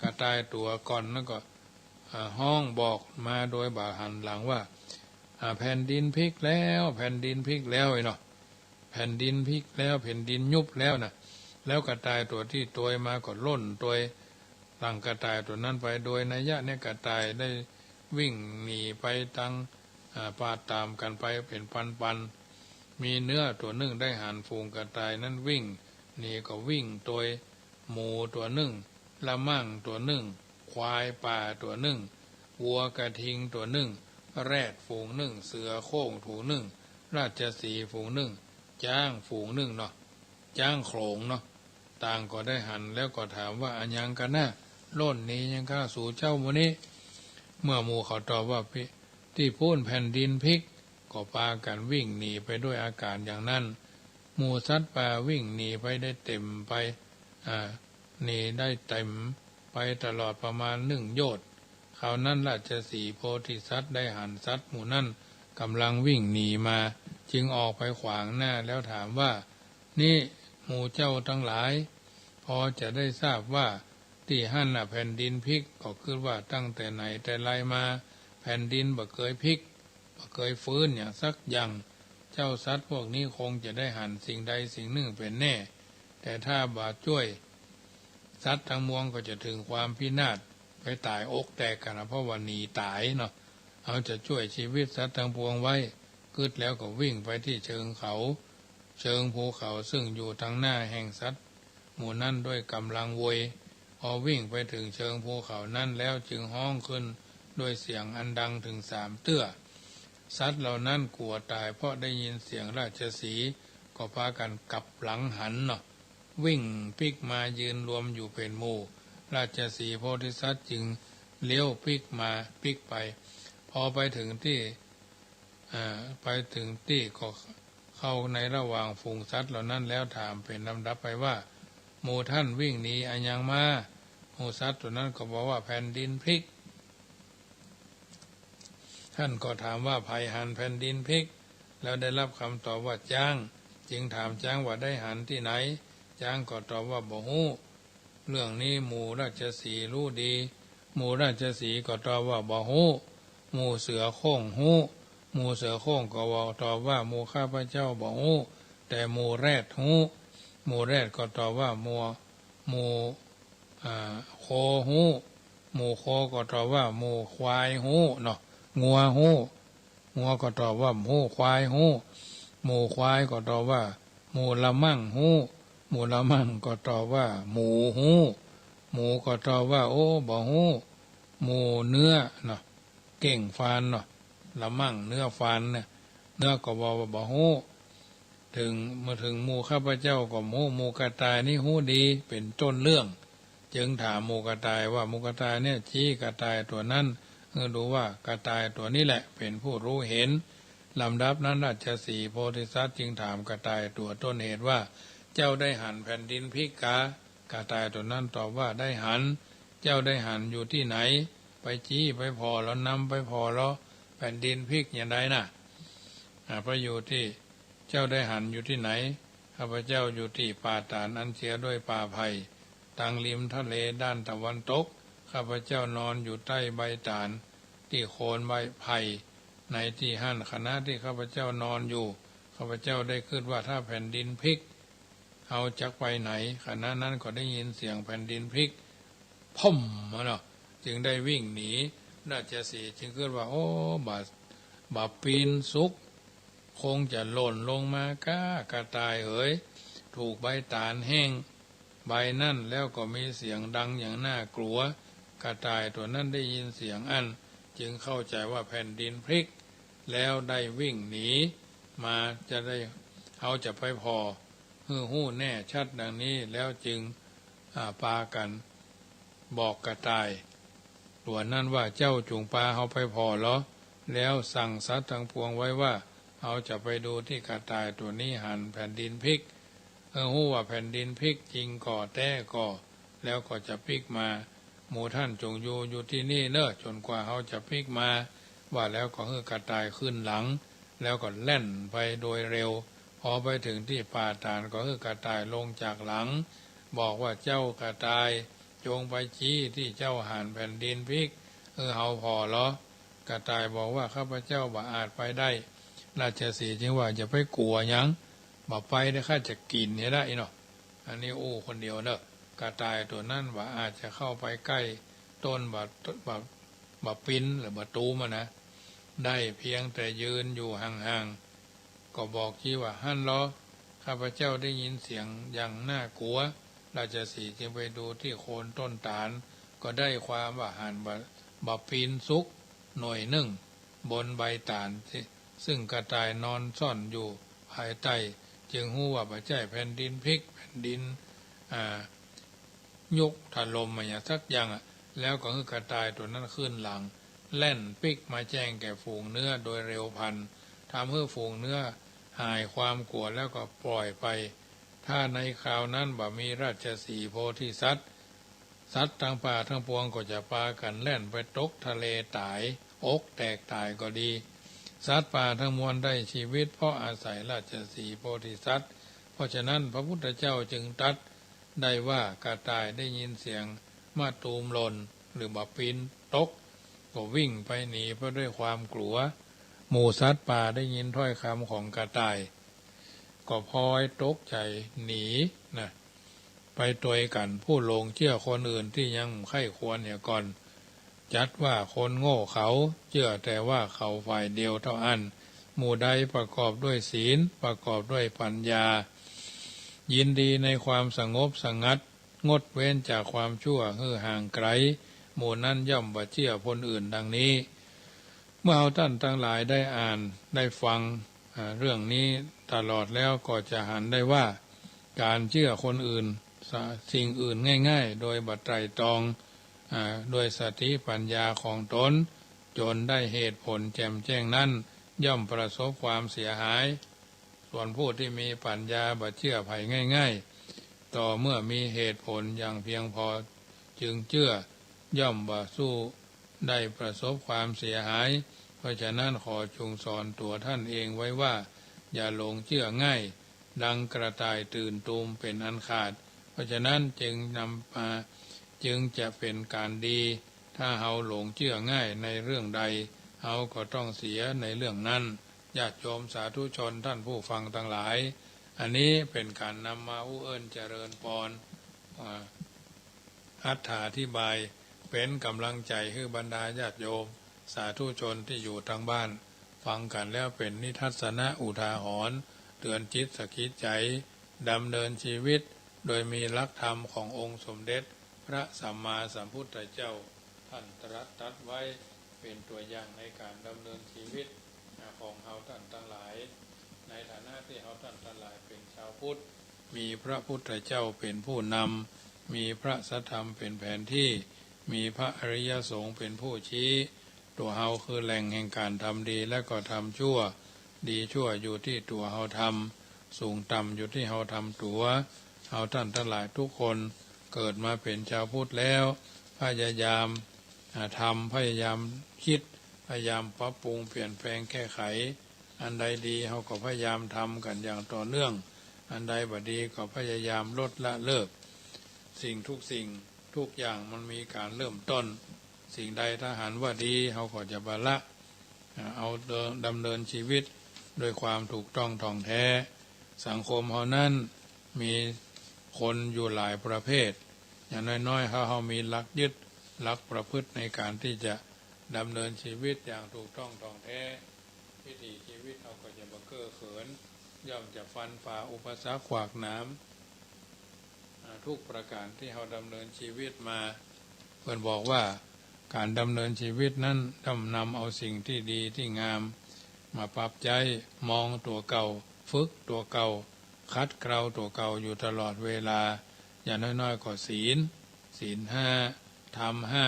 กระต่ายตั๋วก่อนนั้นก็ อ่า ฮ้องบอกมาโดยบ่หันหลังว่า อ่า แผ่นดินพลิกแล้ว แผ่นดินพลิกแล้ว ไอ้เนาะ แผ่นดินพลิกแล้ว แผ่นดินยุบแล้วน่ะ แล้วกระต่ายตั๋วตี้ตวยมาก็โล่นตวยหลังกระต่ายตั๋วนั้นไป โดยนัยยะเนี่ยกระต่ายได้วิ่งหนีไปตาง อ่า ปาดต๋ามกั๋นไปเป๋นปันๆ มีเนื้อตั๋วนึ่งได้หันฝูงกระต่ายนั้นวิ่งหนี ก็วิ่งโตยหมูตั๋วนึ่ง ละมั่งตั๋วนึ่ง ควายป่าตั๋วนึ่ง วัวกระทิงตั๋วนึ่ง แรดฝูงนึ่ง เสือโคร่งฝูงนึ่ง ราชสีห์ฝูงนึ่ง จ๊างฝูงนึ่งเนาะ จ๊างโขลงเนาะ ต่างก็ได้หัน แล้วก็ถามว่า อะหยังกั๋นนา ล่นหนีหยังก้าสูเจ้าหมู่นี้ เมื่อหมู่เขาตอบว่า ปี้ ตี้ปู๊นแผ่นดินพลิก ก็ปากั๋นวิ่งหนีไปด้วยอาก๋ารอย่างนั้น หมู่สัตว์ป่าวิ่งหนีไปได้เต็มไป อ่า หนีได้เต็มไปตลอดประมาณนึ่งโยชน์ คราวนั้นราชสีห์โพธิสัตว์ได้หันสัตว์หมู่นั้นก่ำลังวิ่งหนีมา จึงออกไปขวางหน้าแล้วถามว่า นี่หมู่เจ้าตังหลาย พอจะได้ทราบว่าตี้หั้นน่ะแผ่นดินพลิก ก็กึ๊ดว่าตั้งแต่ไหนแต่ไรมา แผ่นดินบ่เกยพลิก บ่เกยฟื้นหยังสักอย่าง เจ้าสัตว์พวกนี้คงจะได้หันสิ่งใดสิ่งนึ่งเป๋นแน่ แต่ถ้าบ่จ้วยสัตว์ตังมวลก็จะเถิงความพินาศ ไปต๋ายอกแตกกั๋นนะ เพราะว่าหนีต๋ายเนาะ เฮาจะจ้วยจีวิตสัตว์ตังปวงไว้ กึ๊ดแล้วก็วิ่งไปตี้เชิงเขา เชิงภูเขา ซึ่งอยู่ตังหน้าแห่งสัตว์หมู่นั้นด้วยก่ำลังโวย พอวิ่งไปเถิงเชิงภูเขานั้นแล้วจึงฮ้องขึ้นด้วยเสียงอันดังเถิงสามเตื้อ สัตว์เหล่านั้นกั๋วต๋ายเพราะได้ยินเสียงราชสีห์ ก็ปากั๋นกลับหลังหันเนาะ วิ่งปิ๊กมายืนรวมอยู่เป๋นหมู่ ราชสีห์โพธิสัตว์จึงเลี้ยวปิ๊กมาปิ๊กไป พอไปเถิงตี้ อ่า ไปเถิงตี้ก็เข้าในระหว่างฝูงสัตว์เหล่านั้นแล้วถามเป๋นลำดับไปว่า หมู่ต้านวิ่งหนีอะหยังมา หมู่สัตว์ตั๋วนั้นก็บอกว่าแผ่นดินพลิก ต้านก็ถามว่าใผหันแผ่นดินพลิก แล้วได้รับกำตอบว่าจ๊าง จึงถามจ๊างว่าได้หันตี้ไหน จ๊างก็ตอบว่าบ่ฮู้ เรื่องนี้หมู่ราชสีห์ฮู้ดี หมู่ราชสีห์ก็ตอบว่าบ่ฮู้ หมู่เสือโคร่งฮู้ หมู่เสือโคร่งก็ตอบว่าหมู่ข้าพเจ้าบ่ฮู้ แต่หมู่แรดฮู้ หมู่แรดก็ตอบว่าหมู่ หมู่ อ่า โคฮู้ หมู่โคก็ตอบว่าหมู่ควายฮู้เนาะ งัวฮู้ งัวก็ตอบว่าฮู้ ควายฮู้ หมู่ควายก็ตอบว่าหมู่ละมั่งฮู้ หมู่ละมั่งก็ตอบว่าหมูฮู้ หมูก็ตอบว่าโอ้ บ่ฮู้ หมู่เนื้อเนาะ เก้งฟานเนาะ ละมั่งเนื้อฟานเนี่ย เนื้อก็บอกว่าบ่ฮู้ เถิง เมื่อเถิงหมู่ข้าพเจ้าก็ฮู้ หมู่กระต่ายนี้ฮู้ดี เป๋นต้นเรื่อง จึงถามหมู่กระต่ายว่า หมู่กระต่ายเนี่ย ชี้กระต่ายตั๋วนั้นหื้อดูว่ากระต่ายตั๋วนี้แหละเป๋นผู้ฮู้เห็น ลำดับนั้นราชสีห์โพธิสัตว์จึงถามกระต่ายตั๋วต้นเหตุว่า เจ้าได้หันแผ่นดินพลิกกา กระต่ายตั๋วนั้นตอบว่าได้หัน เจ้าได้หันอยู่ตี้ไหน ไปจี้ไปผ่อลอ นำไปผ่อลอ แผ่นดินพลิกอย่างใดน่ะ อ่า ไปอยู่ตี้ เจ้าได้หันอยู่ตี้ไหน ข้าพเจ้าอยู่ตี้ป่าตาดอันเจียด้วยป่าไผ่ ตังริมทะเลด้านตะวันตก ข้าพเจ้านอนอยู่ใต้ใบตาดตี้โคนใบไผ่ ในตี้หั้นขณะตี้ข้าพเจ้านอนอยู่ ข้าพเจ้าได้กึ๊ดว่าถ้าแผ่นดินพลิก เฮาจักไปไหน ขณะนั้นก็ได้ยินเสียงแผ่นดินพลิก พ่ม เนาะ จึงได้วิ่งหนี ราชสีห์จึงกึ๊ดว่า โอ้ บ่ บ่ปินสุข คงจะล่นลงมาก้า กระต่ายเอ๋ย ถูกใบตาดแห้งใบนั้นแล้วก็มีเสียงดังอย่างน่ากลัว กระต่ายตั๋วนั้นได้ยินเสียงอั้น จึงเข้าใจ๋ว่าแผ่นดินพลิก แล้วได้วิ่งหนีมา จะได้ เฮาจะไปผ่อ หื้อฮู้แน่ชัดดังนี้ แล้วจึง อ่า ปากั๋นบอกกระต่ายตั๋วนั้นว่า เจ้าจุ่งปาเฮาไปผ่อลอ แล้วสั่งสัตว์ตังปวงไว้ว่า เฮาจะไปดูตี้กระต่ายตั๋วนี้หันแผ่นดินพลิก หื้อฮู้ว่าแผ่นดินพลิกจริงก่อแต๊ก่อ แล้วก็จะปิ๊กมา หมู่ต้านจงอยู่ อยู่ตี้นี่เน่อ จ๋นกว่าเฮาจะปิ๊กมา ว่าแล้วก็หื้อกระต่ายขึ้นหลัง แล้วก็แล่นไปโดยเร็ว พอไปเถิงตี้ป่าตาดก็หื้อกระต่ายลงจากหลัง บอกว่า เจ้ากระต่าย จงไปจี้ตี้เจ้าหันแผ่นดินพลิก หื้อเฮาผ่อลอ กระต่ายบอกว่า ข้าพเจ้าบ่อาจไปได้ ราชสีห์จึงว่า อย่าไปกั๋วหยัง บ่ไปเน่อ ข้าจะกิ๋นหื้อได้เนาะ อันนี้อู้คนเดียวเน่อ กระต่ายตั๋วนั้นบ่อาจจะเข้าไปใก้ต้นบ่ บ่ บ่ปินหรือบ่ตูมอะนะ ได้เพียงแต่ยืนอยู่ห่าง ก็บอกจี๊ว่า หั้นลอ ข้าพเจ้าได้ยินเสียงอย่างน่ากลัว ราชสีห์จึงไปดูตี้โคนต้นตาล ก็ได้ความว่าหันบ่า บ่าปีนสุกหน่วยนึ่งบนใบตาล ซึ่งกระต่ายนอนซ่อนอยู่ภายใต้ จึงฮู้ว่าบ่ใจ้แผ่นดินพลิก แผ่นดิน อ่า ยุบถล่มมาอย่างสักอย่างอะ แล้วก็หื้อกระต่ายตั๋วนั้นคืนหลัง แล่นปิ๊กมาแจ้งแก่ฝูงเนื้อโดยเร็วพลัน ทำหื้อฝูงเนื้อหายความกลัวแล้วก็ปล่อยไป ถ้าในคราวนั้นบ่มีราชสีห์โพธิสัตว์ สัตว์ตังป่าตังปวงก็จะปากั๋นแล่นไปตกทะเลต๋าย อกแตกต๋ายก็ดี สัตว์ป่าตังมวลได้ชีวิตเพราะอาศัยราชสีห์โพธิสัตว์ เพราะฉะนั้นพระพุทธเจ้าจึงตรัสได้ว่า กระต่ายได้ยินเสียงมะตูมหล่น หรือบ่าปีนตก ก็วิ่งไปหนีไปด้วยความกลัว หมู่สัตว์ป่าได้ยินถ้อยคำของกระต่าย ก็พลอยตกใจ๋หนีนะ ไปตวยกั๋น ผู้หลงเจื้อคนอื่นตี้ยังใค่ควรเหียก่อน จัดว่าคนโง่เขา เจื้อแต่ว่าเขาฝ่ายเดียวเต้าอั้น หมู่ใดประกอบด้วยศีล ประกอบด้วยปัญญา ยินดีในความสงบสงัด งดเว้นจากความชั่วหื้อห่างไก๋ หมู่นั้นย่อมบ่เจื้อคนอื่นดังนี้ เมื่อเฮาต้านตังหลายได้อ่านได้ฟัง อ่า เรื่องนี้ตลอดแล้วก็จะหันได้ว่า ก๋านเจื้อคนอื่น สะ- สิ่งอื่นง่ายๆ โดยบ่ไตร่ตรอง อ่า ด้วยสติปัญญาของตน จ๋นได้เหตุผลแจ่มแจ้งนั้น ย่อมประสบความเสียหาย ส่วนผู้ตี้มีปัญญาบ่เจื้อใผง่ายๆ ต่อเมื่อมีเหตุผลอย่างเพียงพอจึงเจื้อ ย่อมบ่สู้ได้ประสบความเสียหาย เพราะฉะนั้นขอจุ่งสอนตั๋วต้านเองไว้ว่า อย่าหลงเจื้อง่าย ดังกระต่ายตื่นตูมเป๋นอันขาด เพราะฉะนั้นจึงนำมา จึงจะเป๋นก๋านดี ถ้าเฮาหลงเจื้อง่ายในเรื่องใด เฮาก็ต้องเสียในเรื่องนั้น ญาติโยมสาธุชนต้านผู้ฟังตังหลาย อันนี้เป๋นก๋านนำมาอู้เอิ้นเจริญปอน อ่า อัตถาธิบาย เป๋นก๋ำลังใจ๋หื้อบรรดาญาติโยมสาธุชนตี้อยู่ตางบ้าน ฟังกั๋นแล้วเป๋นนิทัศนะอุทาหรณ์ เตื๋อนจิตสะกิดใจ๋ ดำเนินชีวิตโดยมีหลักธรรมขององค์สมเด็จพระสัมมาสัมพุทธเจ้า ต้านตรัสตัดไว้เป๋นตั๋วอย่างในก๋านดำเนินชีวิตของเฮาต้านตังหลาย ในฐานะตี้เฮาต้านตังหลายเป๋นชาวพุทธ มีพระพุทธเจ้าเป๋นผู้นำ มีพระสัทธรรมเป๋นแผนตี้ มีพระอริยสงฆ์เป๋นผู้ชี้ ตั๋วเฮาคือแหล่งแห่งก๋านทำดีและก็ทำชั่ว ดีชั่วอยู่ตี้ตั๋วเฮาทำ สูงต่ำอยู่ตี้เฮาทำตั๋ว เฮาต้านตังหลายทุกคนเกิดมาเป๋นชาวพุทธแล้ว พยายาม อ่า ทำ พยายามกึ๊ด พยายามปรับปรุงเปลี่ยนแปลงแก้ไข อันใดดีเฮาก็พยายามทำกั๋นอย่างต่อเนื่อง อันใดบ่ดีก็พยายามลดละเลิก สิ่งทุกสิ่งทุกอย่างมันมีก๋านเริ่มต้น สิ่งใดถ้าหันว่าดีเฮาก็จะบ่ละ อ่า เอาดำเนินชีวิตด้วยความถูกต้องถ่องแท้ สังคมเฮานั้นมีคนอยู่หลายประเภท อย่างน้อยๆ เฮา เฮามีหลักยึด หลักประพฤติในก๋านตี้จะดำเนินชีวิตอย่างถูกต้องถ่องแท้ วิถีชีวิตเฮาก็จะบ่เก้อเขิน ย่อมจะฟันฝ่าอุปสรรคขวากหนาม อ่า ทุกประก๋านตี้เฮาดำเนินชีวิตมา เปิ้นบอกว่าก๋านดำเนินชีวิตนั้นย่อมนำเอาสิ่งตี้ดีตี้งามมาปรับใจ๊ มองตั๋วเก่า ฝึกตั๋วเก่า ขัดเกลาตั๋วเก่าอยู่ตลอดเวลา อย่างน้อยๆ ก็ศีล ศีลห้า ธรรมห้า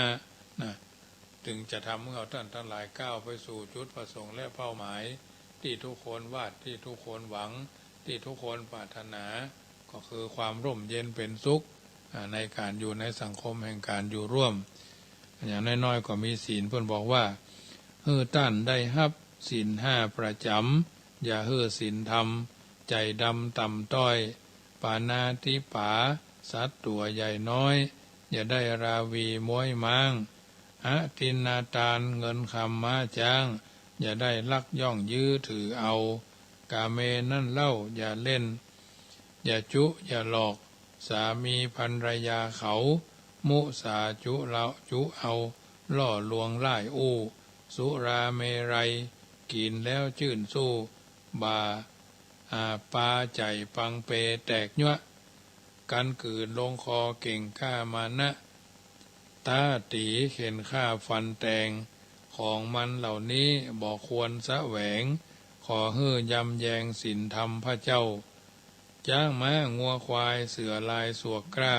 นะ เถิงจะทำหื้อเฮาต้านตังหลายก้าวไปสู่จุดประสงค์และเป้าหมาย ตี้ทุกคนวาด ตี้ทุกคนหวัง ตี้ทุกคนปรารถนา ก็คือความร่มเย็นเป๋นสุข อ่า ในก๋านอยู่ในสังคมแห่งก๋านอยู่ร่วม อย่างน้อยๆ ก็มีศีล เปิ้นบอกว่า หื้อต้านได้ฮับศีลห้าประจ๋ำ อย่าหื้อศีลธรรม ใจ๋ดำต่ำต้อย ปาณาติปา สัตว์ตั๋วใหญ่น้อย อย่าได้ราวีม้วยม้าง อทินนาตาน เงินคำม้าจ๊าง อย่าได้ลักย่องยื้อถือเอา ก๋าเมนั้นเล่าอย่าเล่น อย่าจุอย่าหลอก สามีภรรยาเขา มุสาจุเลาะจุเอา ล่อลวงล่ายอู้ สุราเมรัย กิ๋นแล้วจื้นสู้ บ่า อาปาใจ๋ปังเปแตกยั๊ว กั๋นกื๋นลงคอเก่งกล้ามานะ ต๊าตี๋เข็นฆ่าฟันแตง ของมันเหล่านี้บ่ควรแสวง ขอหื้อยำแยงศีลธรรมพระเจ้า จ๊างม้างัวควายเสือลายสวกกล้า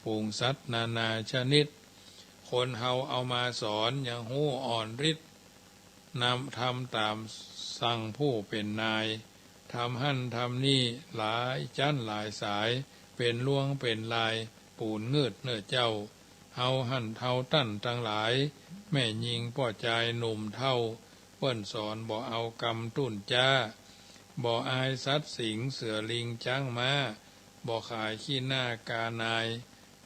ฝูงสัตว์นานาชนิด คนเฮาเอามาสอนยังฮู้อ่อนฤทธิ์ นำทำต๋ามสั่งผู้เป๋นนาย ทำหั้นทำนี่หลายจั้นหลายสาย เป๋นลวงเป๋นลาย ปู๋นงืดเน่อเจ้า เฮาหั้นเฮาต้านตังหลาย แม่ญิงป้อจายหนุ่มเฒ่า เปิ้นสอนบ่เอากำตุ้นจ๊า บ่อายสัตว์สิงห์เสือลิงจ๊างม้า บ่ขายขี้หน้ากานาย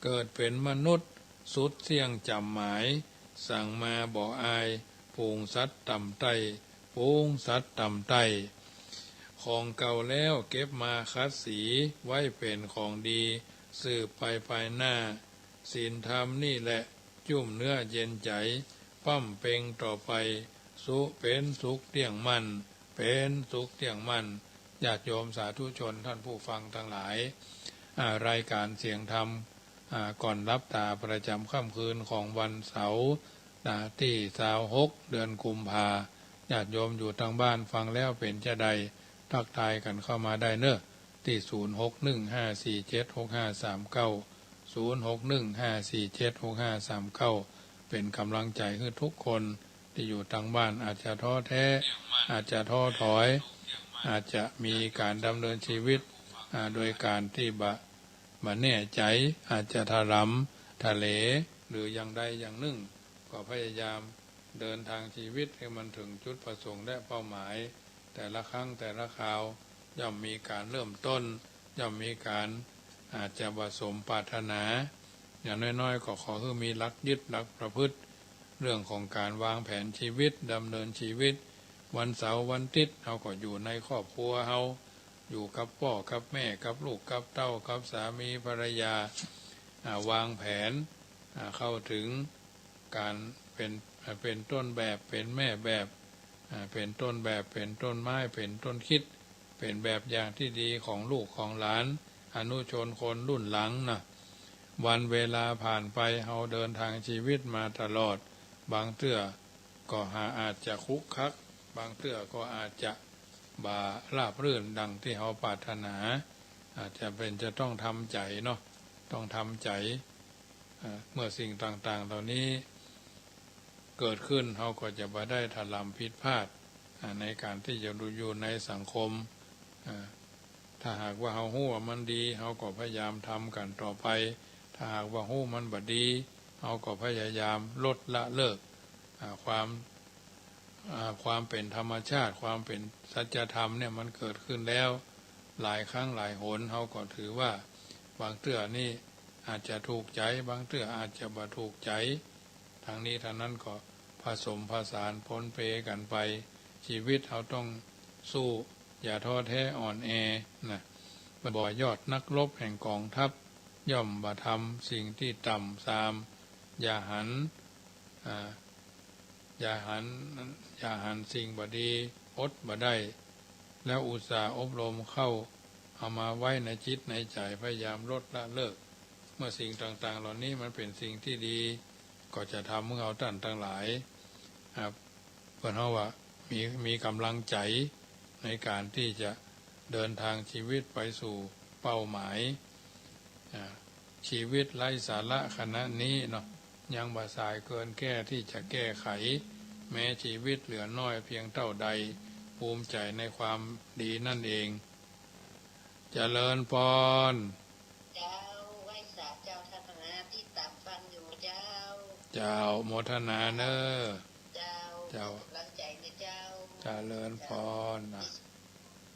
เกิดเป๋นมนุษย์สุดเสี้ยงจ๋ำหมาย สั่งมาบ่อาย ฝูงสัตว์ต่ำใต้ ฝูงสัตว์ต่ำใต้ ของเก่าแล้วเก็บมาขัดสี ไว้เป๋นของดี สืบไปภายหน้า ศีลธรรมนี่แหละ จุ้มเนื้อเย็นใจ๋ ป้ำเป็งต่อไป สุเป๋นสุขเตี้ยงมั่น เป๋นสุขเตี้ยงมั่น ญาติโยมสาธุชนท่านผู้ฟังตังหลาย อ่า รายก๋านเสียงธรรม อ่า ก่อนลับต๋าประจ๋ำค่ำคืนของวันเสาร์ อ่า ตี้ซาวหก เดือนกุมภา ญาติโยมอยู่ตังบ้านฟังแล้วเป๋นจาใด ทักทายกั๋นเข้ามาได้เน่อ ตี้ ศูนย์หกหนึ่งห้าสี่เจ็ดหกห้าสามเก้า ศูนย์หกหนึ่งห้าสี่เจ็ดหกห้าสามเก้า เป๋นก๋ำลังใจ๋หื้อทุกคน ตี้อยู่ตังบ้านอาจจะท้อแท้ อาจจะท้อถอย อาจจะมีก๋านดำเนินชีวิต อ่า โดยก๋านตี้บ่ บ่แน่ใจ๋ อาจจะถลำทะเล หรืออย่างใดอย่างนึ่ง ก็พยายามเดินทางชีวิตหื้อมันเถิงจุดประสงค์และเป้าหมาย แต่ละครั้งแต่ละคราว ย่อมมีก๋านเริ่มต้น ย่อมมีก๋านอาจจะบ่สมปรารถนา อย่างน้อยๆ ก็ขอหื้อมีหลักยึดหลักประพฤติ เรื่องของก๋านวางแผนชีวิต ดำเนินชีวิต วันเสาร์วันติ๊ด เฮาก็อยู่ในครอบครัวเฮา อยู่กับป้อกับแม่ กับลูกกับเต้า กับสามีภรรยา อ่า วางแผน อ่า เข้าเถิงก๋านเป๋น อ่า เป๋นต้นแบบ เป๋นแม่แบบ อ่า เป๋นต้นแบบ เป๋นต้นไม้ เป๋นต้นคริสต์ เป๋นแบบอย่างตี้ดีของลูกของหลาน อนุชนคนรุ่นหลังนะ วันเวลาผ่านไป เฮาเดินทางชีวิตมาตลอด บางเตื้อก็หาอาจจะครุขระ บางเตื้อก็อาจจะบ่ราบรื่นดังตี้เฮาปรารถนา อาจจะเป๋นจะต้องทำใจ๋เนาะ ต้องทำใจ๋ อ่า เมื่อสิ่งต่างๆ เหล่านี้เกิดขึ้น เฮาก็จะบ่ได้ถลำผิดพลาด อ่า ในก๋านตี้จะอยู่ในสังคม อ่า ถ้าหากว่าเฮาฮู้ว่ามันดี เฮาก็พยายามทำก๋านต่อไป ถ้าหากว่าฮู้มันบ่ดี เฮาก็พยายามลดละเลิก อ่า ความ อ่า ความเป๋นธรรมชาติ ความเป๋นสัจธรรมเนี่ยมันเกิดขึ้นแล้ว หลายครั้งหลายหน เฮาก็ถือว่าบางเตื้อนี่อาจจะถูกใจ๋ บางเตื้ออาจจะบ่ถูกใจ๋ ทั้งนี้ทั้งนั้นก็ผสมผสานปนเปกั๋นไป ชีวิตเฮาต้องสู้ อย่าท้อแท้อ่อนแอนะ บ่ยอดนักรบแห่งก๋องทัพ ย่อมบ่ทำสิ่งตี้ต่ำซาม อย่าหัน อ่า อย่าหัน อย่าหันสิ่งบ่ดี อดบ่ได้ แล้วอุตส่าห์อบรมเข้า เอามาไว้ในจิตในใจ๋ พยายามลดละเลิก เมื่อสิ่งต่างๆ เหล่านี้มันเป๋นสิ่งตี้ดี ก็จะทำหื้อเฮาต้านตังหลาย อ่า เปิ้นเฮาว่ามี มีก๋ำลังใจ๋ในก๋านตี้จะเดินทางชีวิตไปสู่เป้าหมาย อ่า ชีวิตไร้สาระขณะนี้เนาะ ยังบ่สายเกินแก้ที่จะแก้ไข แม้ชีวิตเหลือน้อยเพียงเต้าใด ภูมิใจ๋ในความดีนั่นเอง เจริญพร เจ้า ไหว้สาเจ้า ทัศนาติดต๋ามฟังอยู่เจ้า เจ้า โมทนาเน่อ เจ้า เจ้า ก๋ำลังใจ๋เน่อเจ้า เจริญพรนะ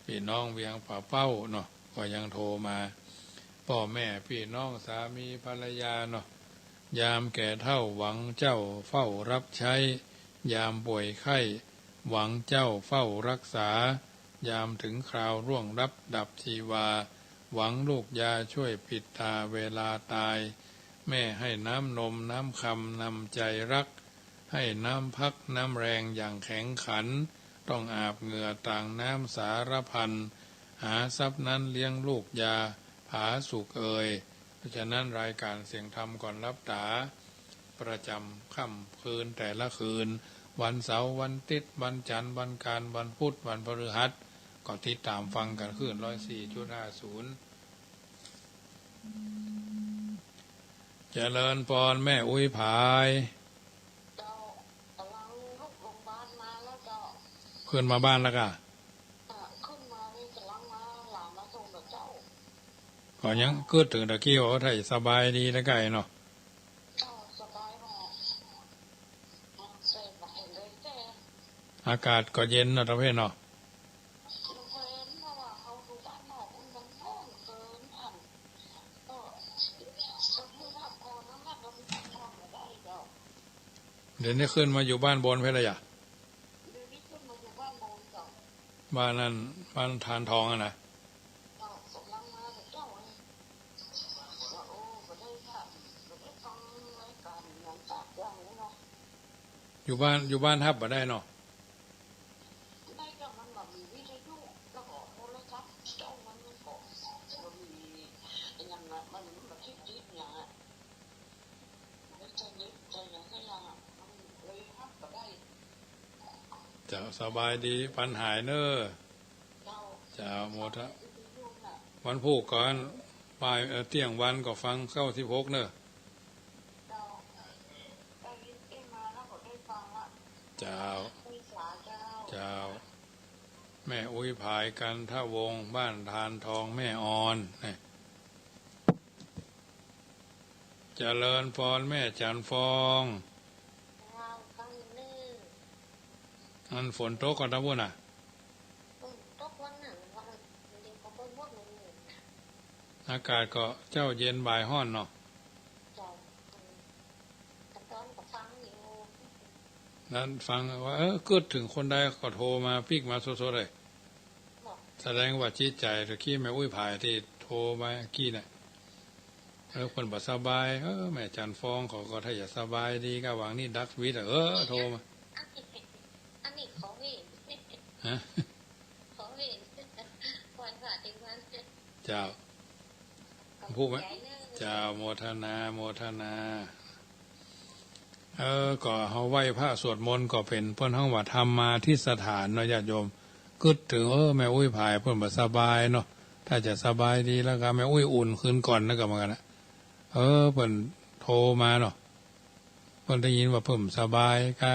ปี้น้องเวียงป่าเป้าเนาะ ก็ยังโทรมา ป้อแม่ปี้น้องสามีภรรยาเนาะ ยามแก่เฒ่าหวังเจ้าเฝ้ารับใช้ ยามป่วยไข้หวังเจ้าเฝ้ารักษา ยามเถิงคราวร่วงลับดับชีวา หวังลูกยาช่วยปิดตาเวลาตาย แม่ให้น้ำนมน้ำคำนำใจรัก ให้น้ำพักน้ำแรงอย่างแข็งขัน ต้องอาบเหงื่อต่างน้ำสารพัน หาทรัพย์นั้นเลี้ยงลูกอย่าผาสุกเอย เพราะฉะนั้นรายการเสียงธรรมก่อนหลับต๋า ประจ๋ำค่ำคืนแต่ละคืน วันเสาร์ วันอาทิตย์ วันจันทร์ วันอังคาร วันพุธ วันพฤหัส ก็ติดต๋ามฟังกั๋นคลื่น ร้อยสี่จุดห้าศูนย์ เจริญปอนแม่อุ๊ยผาย เจ้า ก๋ำลังลุกโฮงบาลมาแล้วเจ้า ขึ้นมาบ้านแล้วก่ะ อ่ะ ขึ้นมานี่ก๋ำลังมา หลานมาส่งเจ้า ก็ยังกึ๊ดเถิงตะกี้ว่าถ้าสบายดีแล้วก่ะเนาะ เจ้า สบายมาก เสพมาเห็นเลยแต่ อากาศก็เย็นเนาะตะเวนเนาะ เดี๋ยวนี้ขึ้นมาอยู่บ้านบนเพิ่นแล้วยะ บ้านนั่น บ้านธานทองอะนะ อยู่บ้าน อยู่บ้านฮับบ่ได้เนาะ ได้ก็มันบ่มีวิทยุ แล้วก็โทรศัพท์เจ้ามันก็บ่มี อันนั้นน่ะ มัน มันติดๆ อย่างอะ ไม่ใช่เน็ต ใช่หยังสักอย่างอะ มันเลยฮับบ่ได้ เจ้า สบายดี ปันหายเน้อ เจ้า เจ้า โมทะ วันพูกก่อน บ่าย เอ่อ เตี้ยงวันก็ฟังเก้าสิบหกเน้อ เจ้า ได้ยินเสียงมาแล้วก็ได้ฟังละ เจ้า ไหว้สาเจ้า เจ้า แม่อุ๊ยผาย กันทวงศ์ บ้านธานทอง แม่ออน นี่ เจริญปอนแม่จันทร์ฟอง เจ้า ฟังเน้อ อันฝนตกก่อนตะบุ้นน่ะ ฝนตกวันนั้น วันเดียวก็บ่หมดเลย อากาศก็เจ๊าเย็นบ่ายฮ้อนเนาะ เจ้า อืม แต่ตอนก็ฟังอยู่ นั้นฟังว่า เออ กึ๊ดเถิงคนใดก็โทรมาปิ๊กมาสดๆ เลย บอก แสดงว่าจิตใจ๋ตะกี้แม่อุ๊ยผายตี้โทรมากี้น่ะ เออ เปิ้นบ่สบาย เออ แม่จันทร์ฟองเขาก็ถ้าอยากสบายดีก็หวังนี่ดักวิทย์อะ เออ โทรมา อันนี้ อันนี้ขอเว้น ฮะ ขอเว้น วันพระเต็มวัน เจ้า ผู้ ขอบใจเนอะ เจ้า โมทนา โมทนา เออ ก็เฮาไหว้พระสวดมนต์ก็เป๋นเปิ้นฮ้องว่าธรรมาธิษฐานเนาะญาติโยม กึ๊ดเถิง เออ แม่อุ๊ยผายเปิ้นบ่สบายเนาะ ถ้าจะสบายดีแล้วก็แม่อุ๊ยอุ่นขึ้นก่อนนะ ก็เหมือนกั๋นนะ เออ เปิ้นโทรมาเนาะ เปิ้นได้ยินว่าเปิ้นสบายกา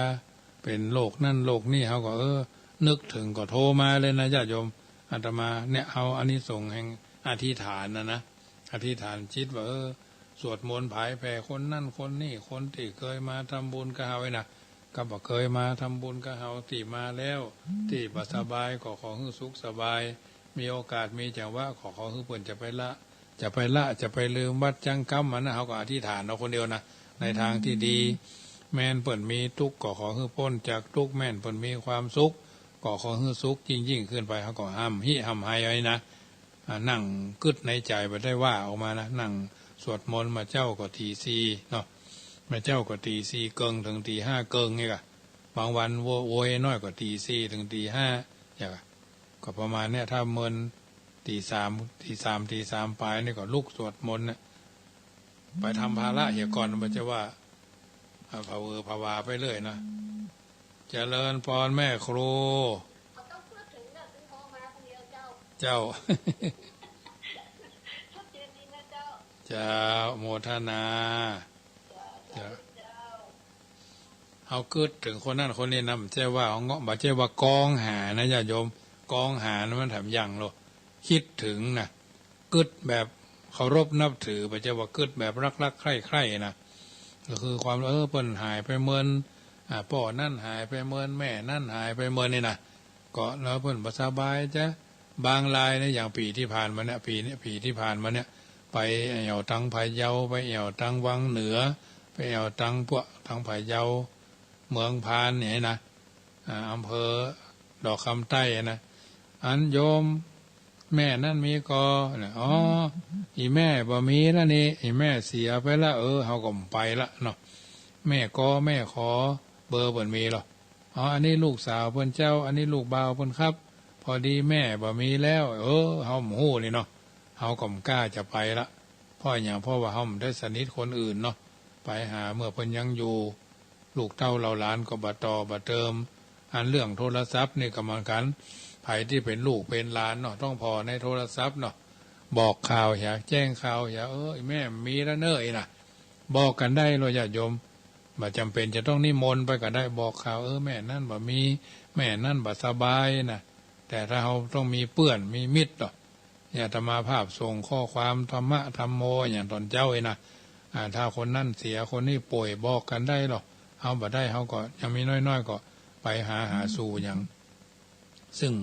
เป๋นโรคนั้นโรคนี้ เฮาก็ เออ นึกเถิงก็โทรมาเลยนะญาติโยม อาตมาเนี่ยเอาอานิสงส์แห่งอธิษฐานนะนะ อธิษฐานจิตว่า เออ สวดมนต์ผายแผ่คนนั้นคนนี้ คนตี้เกยมาทำบุญกับเฮาไอ้นะ ก็บ่เกยมาทำบุญกับเฮา ตี้มาแล้ว ตี้บ่สบายก็ขอหื้อสุขสบาย มีโอกาสมีจังหวะก็ขอหื้อเปิ้นจะไปละ จะไปละ จะไปลืมวัตรจังกำมันนะ เฮาก็อธิษฐานเอาคนเดียวนะ ในทางที่ดี แม่นเปิ้นมีตุ๊กข์ก็ขอหื้อป๊นจากตุ๊กข์ แม่นเปิ้นมีความสุขก็ขอหื้อสุขยิ่งๆ ขึ้นไป เฮาก็ฮ่ำฮิฮ่ำไฮเอาไอ้นะ อ่า นั่งกึ๊ดในใจ๋บ่ได้ว่าออกมานะ นั่งสวดมนต์ บางเจ๊าก็ตี๋สี่เนาะ บางเจ๊าก็ตี๋สี่เกิ่งเถิงตี๋ห้าเกิ่งนี่ก่ะ บางวันโว โวยน้อยก็ตี๋สี่เถิงตี๋ห้า อย่างก่ะ ก็ประมาณเนี้ย ถ้าเมินตี๋สาม ตี๋สาม ตี๋สามป๋ายนี่ก็ลุกสวดมนต์น่ะ ไปทำภาระเหียก่อน บ่ใจ้ว่า อ่า ผวาผวาไปเรื่อยนะ เจริญปอนแม่ครู เจ้า เจ้า โมทนา เจ้า เฮากึ๊ดเถิงคนนั้นคนนี้นะ บ่ใจ้ว่าเอาเงาะ บ่ใจ้ว่ากองหานะญาติโยม กองหานะมันแถมยังโลด กึ๊ดเถิงนะ กึ๊ดแบบเคารพนับถือ บ่ใจ้ว่ากึ๊ดแบบรักๆ ใคร่ๆ นะ ก็คือความ เออ เปิ้นหายไปเมิน อ่า ป้อนั้นหายไปเมิน แม่นั้นหายไปเมินนี่นะ ก็แล้วเปิ้นบ่สบายจ๊ะ บางรายเนี่ย อย่างปี๋ตี้ผ่านมาเนี่ย ปี๋เนี่ย ปี๋ตี้ผ่านมาเนี่ย ไปแอ่วตังพะเยา ไปแอ่วตังวังเหนือ ไปแอ่วตังพวกตังพะเยา เมืองพานเนี่ยนะ อ่า อำเภอดอกคำใต้นะ อันโยมแม่นั้นมีก่อ อ๋อ อีแม่บ่มีแล้วนี่ อีแม่เสียไปละ เออ เฮาก็บ่ไปละเนาะ แม่ก่อแม่ขอ เบอร์เปิ้นมีลอ อ๋อ อันนี้ลูกสาวเปิ้นเจ้า อันนี้ลูกบ่าวเปิ้นครับ ผ อดีแม่บ่มีแล้ว เออ เฮาบ่ฮู้นี่เนาะ เฮาก็บ่กล้าจะไปละ เพราะหยัง เพราะว่าเฮาบ่ได้สนิทคนอื่นเนาะ ไปหาเมื่อเปิ้นยังอยู่ ลูกเต้าเหล่าหลานก็บ่ต่อบ่เติม อันเรื่องโทรศัพท์นี่ก็เหมือนกั๋น ใผตี้เป๋นลูกเป๋นหลานเนาะ ต้องผ่อในโทรศัพท์เนาะ บอกข่าวเหีย แจ้งข่าวเหีย เออ อีแม่บ่มีแล้วเน่อ อี้นะ บอกกั๋นได้ลอญาติโยม บ่จ๋ำเป๋นจะต้องนิมนต์ไปก็ได้ บอกข่าว เออ แม่นั้นบ่มี แม่นั้นบ่สบายนะ แต่ถ้าเฮาต้องมีเปื้อนมีมิตรลอ อาตมาภาพส่งข้อความธรรมะธัมโมอย่างต๋อนเจ๊าอี้นะ อ่า ถ้าคนนั้นเสีย คนนี้ป่วย บอกกั๋นได้ลอ เฮาบ่ได้ เฮาก็ยังมีน้อยๆ ก็ไปหาหาสู่อย่าง ซึ่ง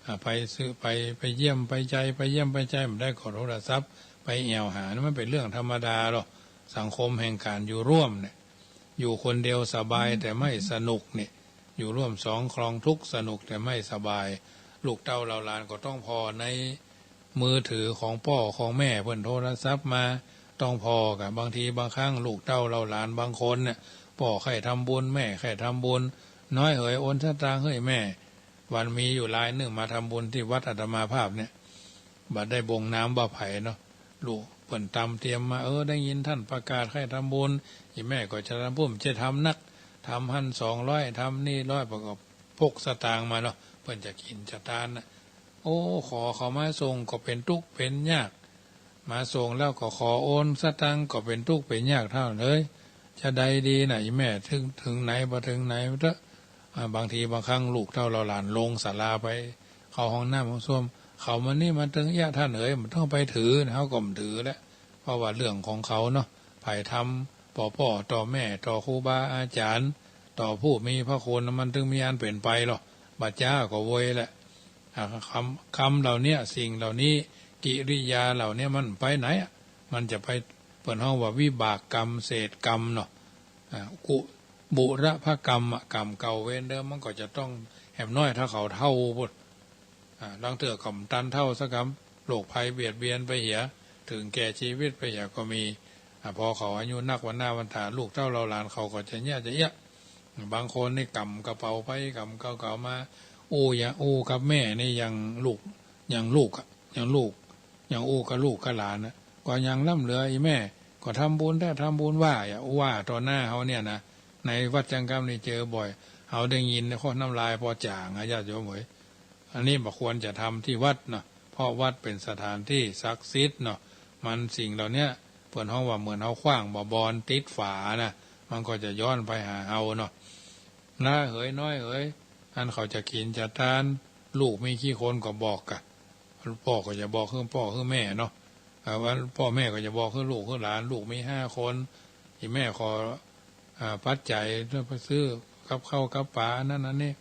อ่า ไปซื้อ ไป ไปเยี่ยมไปใจ๋ ไปเยี่ยมไปใจ๋ บ่ได้ก็โทรศัพท์ไปแอ่วหา นั้นมันเป๋นเรื่องธรรมดาลอ สังคมแห่งก๋านอยู่ร่วมเนี่ย อยู่คนเดียวสบายแต่ไม่สนุกนี่ อยู่ร่วมสองครองทุกข์สนุกแต่ไม่สบาย ลูกเต้าเหล่าหลานก็ต้องผ่อในมือถือของป้อของแม่ เปิ้นโทรศัพท์มา ต้องผ่อก่ะ บางทีบางครั้งลูกเต้าเหล่าหลานบางคนเนี่ย ป้อใค่ทำบุญ แม่ใค่ทำบุญ น้อยเหย โอนสตางค์หื้อแม่ วันมีอยู่รายนึ่งมาทำบุญตี้วัดอาตมาภาพเนี่ย บ่ได้บ่งนามว่าใผเนาะ ลูกเปิ้นตำเตียมมา เออ ได้ยินต้านประกาศใค่ทำบุญ อีแม่ก็จะทำบุญ จะทำนัก ทำหั้นสองร้อย ทำนี่ร้อย เปิ้นก็พกสตางค์มาเนาะ เปิ้นจะกิ๋นจะตานนะ โอ้ ขอเขามาส่งก็เป๋นตุ๊กข์เป๋นยาก มาส่งแล้วก็ขอโอนสตางค์ก็เป๋นตุ๊กข์เป๋นยากเต้านั้นเลย จะใดดีนะ อีแม่ เถิง เถิงไหนบ่เถิงไหนเต๊อะ อ่า บางทีบางครั้งลูกเต้าเหล่าหลานลงศาลาไป เข้าห้องน้ำห้องส้วม เขามานี่มาเถิงเอี้ยะ ต้านเอ๋ย บ่ต้องไปถือนะ เฮาก็บ่ถือแล้ว เพราะว่าเรื่องของเขาเนาะ ใผทำต่อป้อต่อแม่ ต่อครูบาอาจ๋ารย์ ต่อผู้มีพระคุณ มันเถิงมีอันเป๋นไปลอ บ่จ๊าก็เวยแหละ อ่า กรรม กรรมเหล่านี้ สิ่งเหล่านี้ กิริยาเหล่านี้มันไปไหนอะ มันจะไป เปิ้นฮ้องว่าวิบากกรรม เศษกรรมเนาะ อ่า กุ บุรพกรรมอะ กรรมเก่าเวรเดิม มันก็จะต้องแหมน้อย ถ้าเขาเฒ่าพุ้น อ่า ลางเตื้อก็บ่ตันเฒ่าสักกำ โรคภัยเบียดเบียนไปเหีย เถิงแก่ชีวิตไปเหียก็มี อ่า พอเขาอายุนัก วรรณะวรรณา ลูกเต้าเหล่าหลานเขาก็จะเยียะจะเยียะ บางคนนี่ก๋ำกระเป๋าไปก๋ำเก่าๆ มา อู้อย่าอู้กับแม่นี่อย่างลูก อย่างลูกอะ อย่างลูก อย่างอู้กับลูกกับหลานนะ ก็ยังล้ำเหลือ อีแม่ก็ทำบุญแต๊ทำบุญว่า อย่าอู้ว่าต่อหน้าเฮาเนี่ยนะ ในวัดจังกำนี่เจอบ่อย เฮาได้ยินในข้อน้ำลายปอจ๋างอะ ญาติโยมเอ๋ย อันนี้บ่ควรจะทำตี้วัดเนาะ เพราะวัดเป๋นสถานตี้ศักดิ์สิทธิ์เนาะ มันสิ่งเหล่าเนี้ย เปิ้นฮ้องว่าเหมือนเฮาขว้างบ่าบอนติดฝานะ มันก็จะย้อนไปหาเฮาเนาะ น้าเหย น้อยเหย อันเขาจะกิ๋นจะตาน ลูกมีกี่คนก็บอกกะ ป้อก็จะบอกหื้อป้อหื้อแม่เนาะ อ่า ว่าป้อแม่ก็จะบอกหื้อลูกหื้อหลาน ลูกมีห้าคน อีแม่ขอ อ่า ปัจจัยไปซื้อกับข้าวกับป๋าอันนั้นอันนี้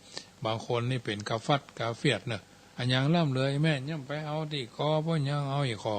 บางคนนี่เป๋นกาฟัดกาเฟียดเนาะ อะหยังล้ำเหลือ อีแม่ยังไปเอาตี้กอ บ่ยังเอา อีขอ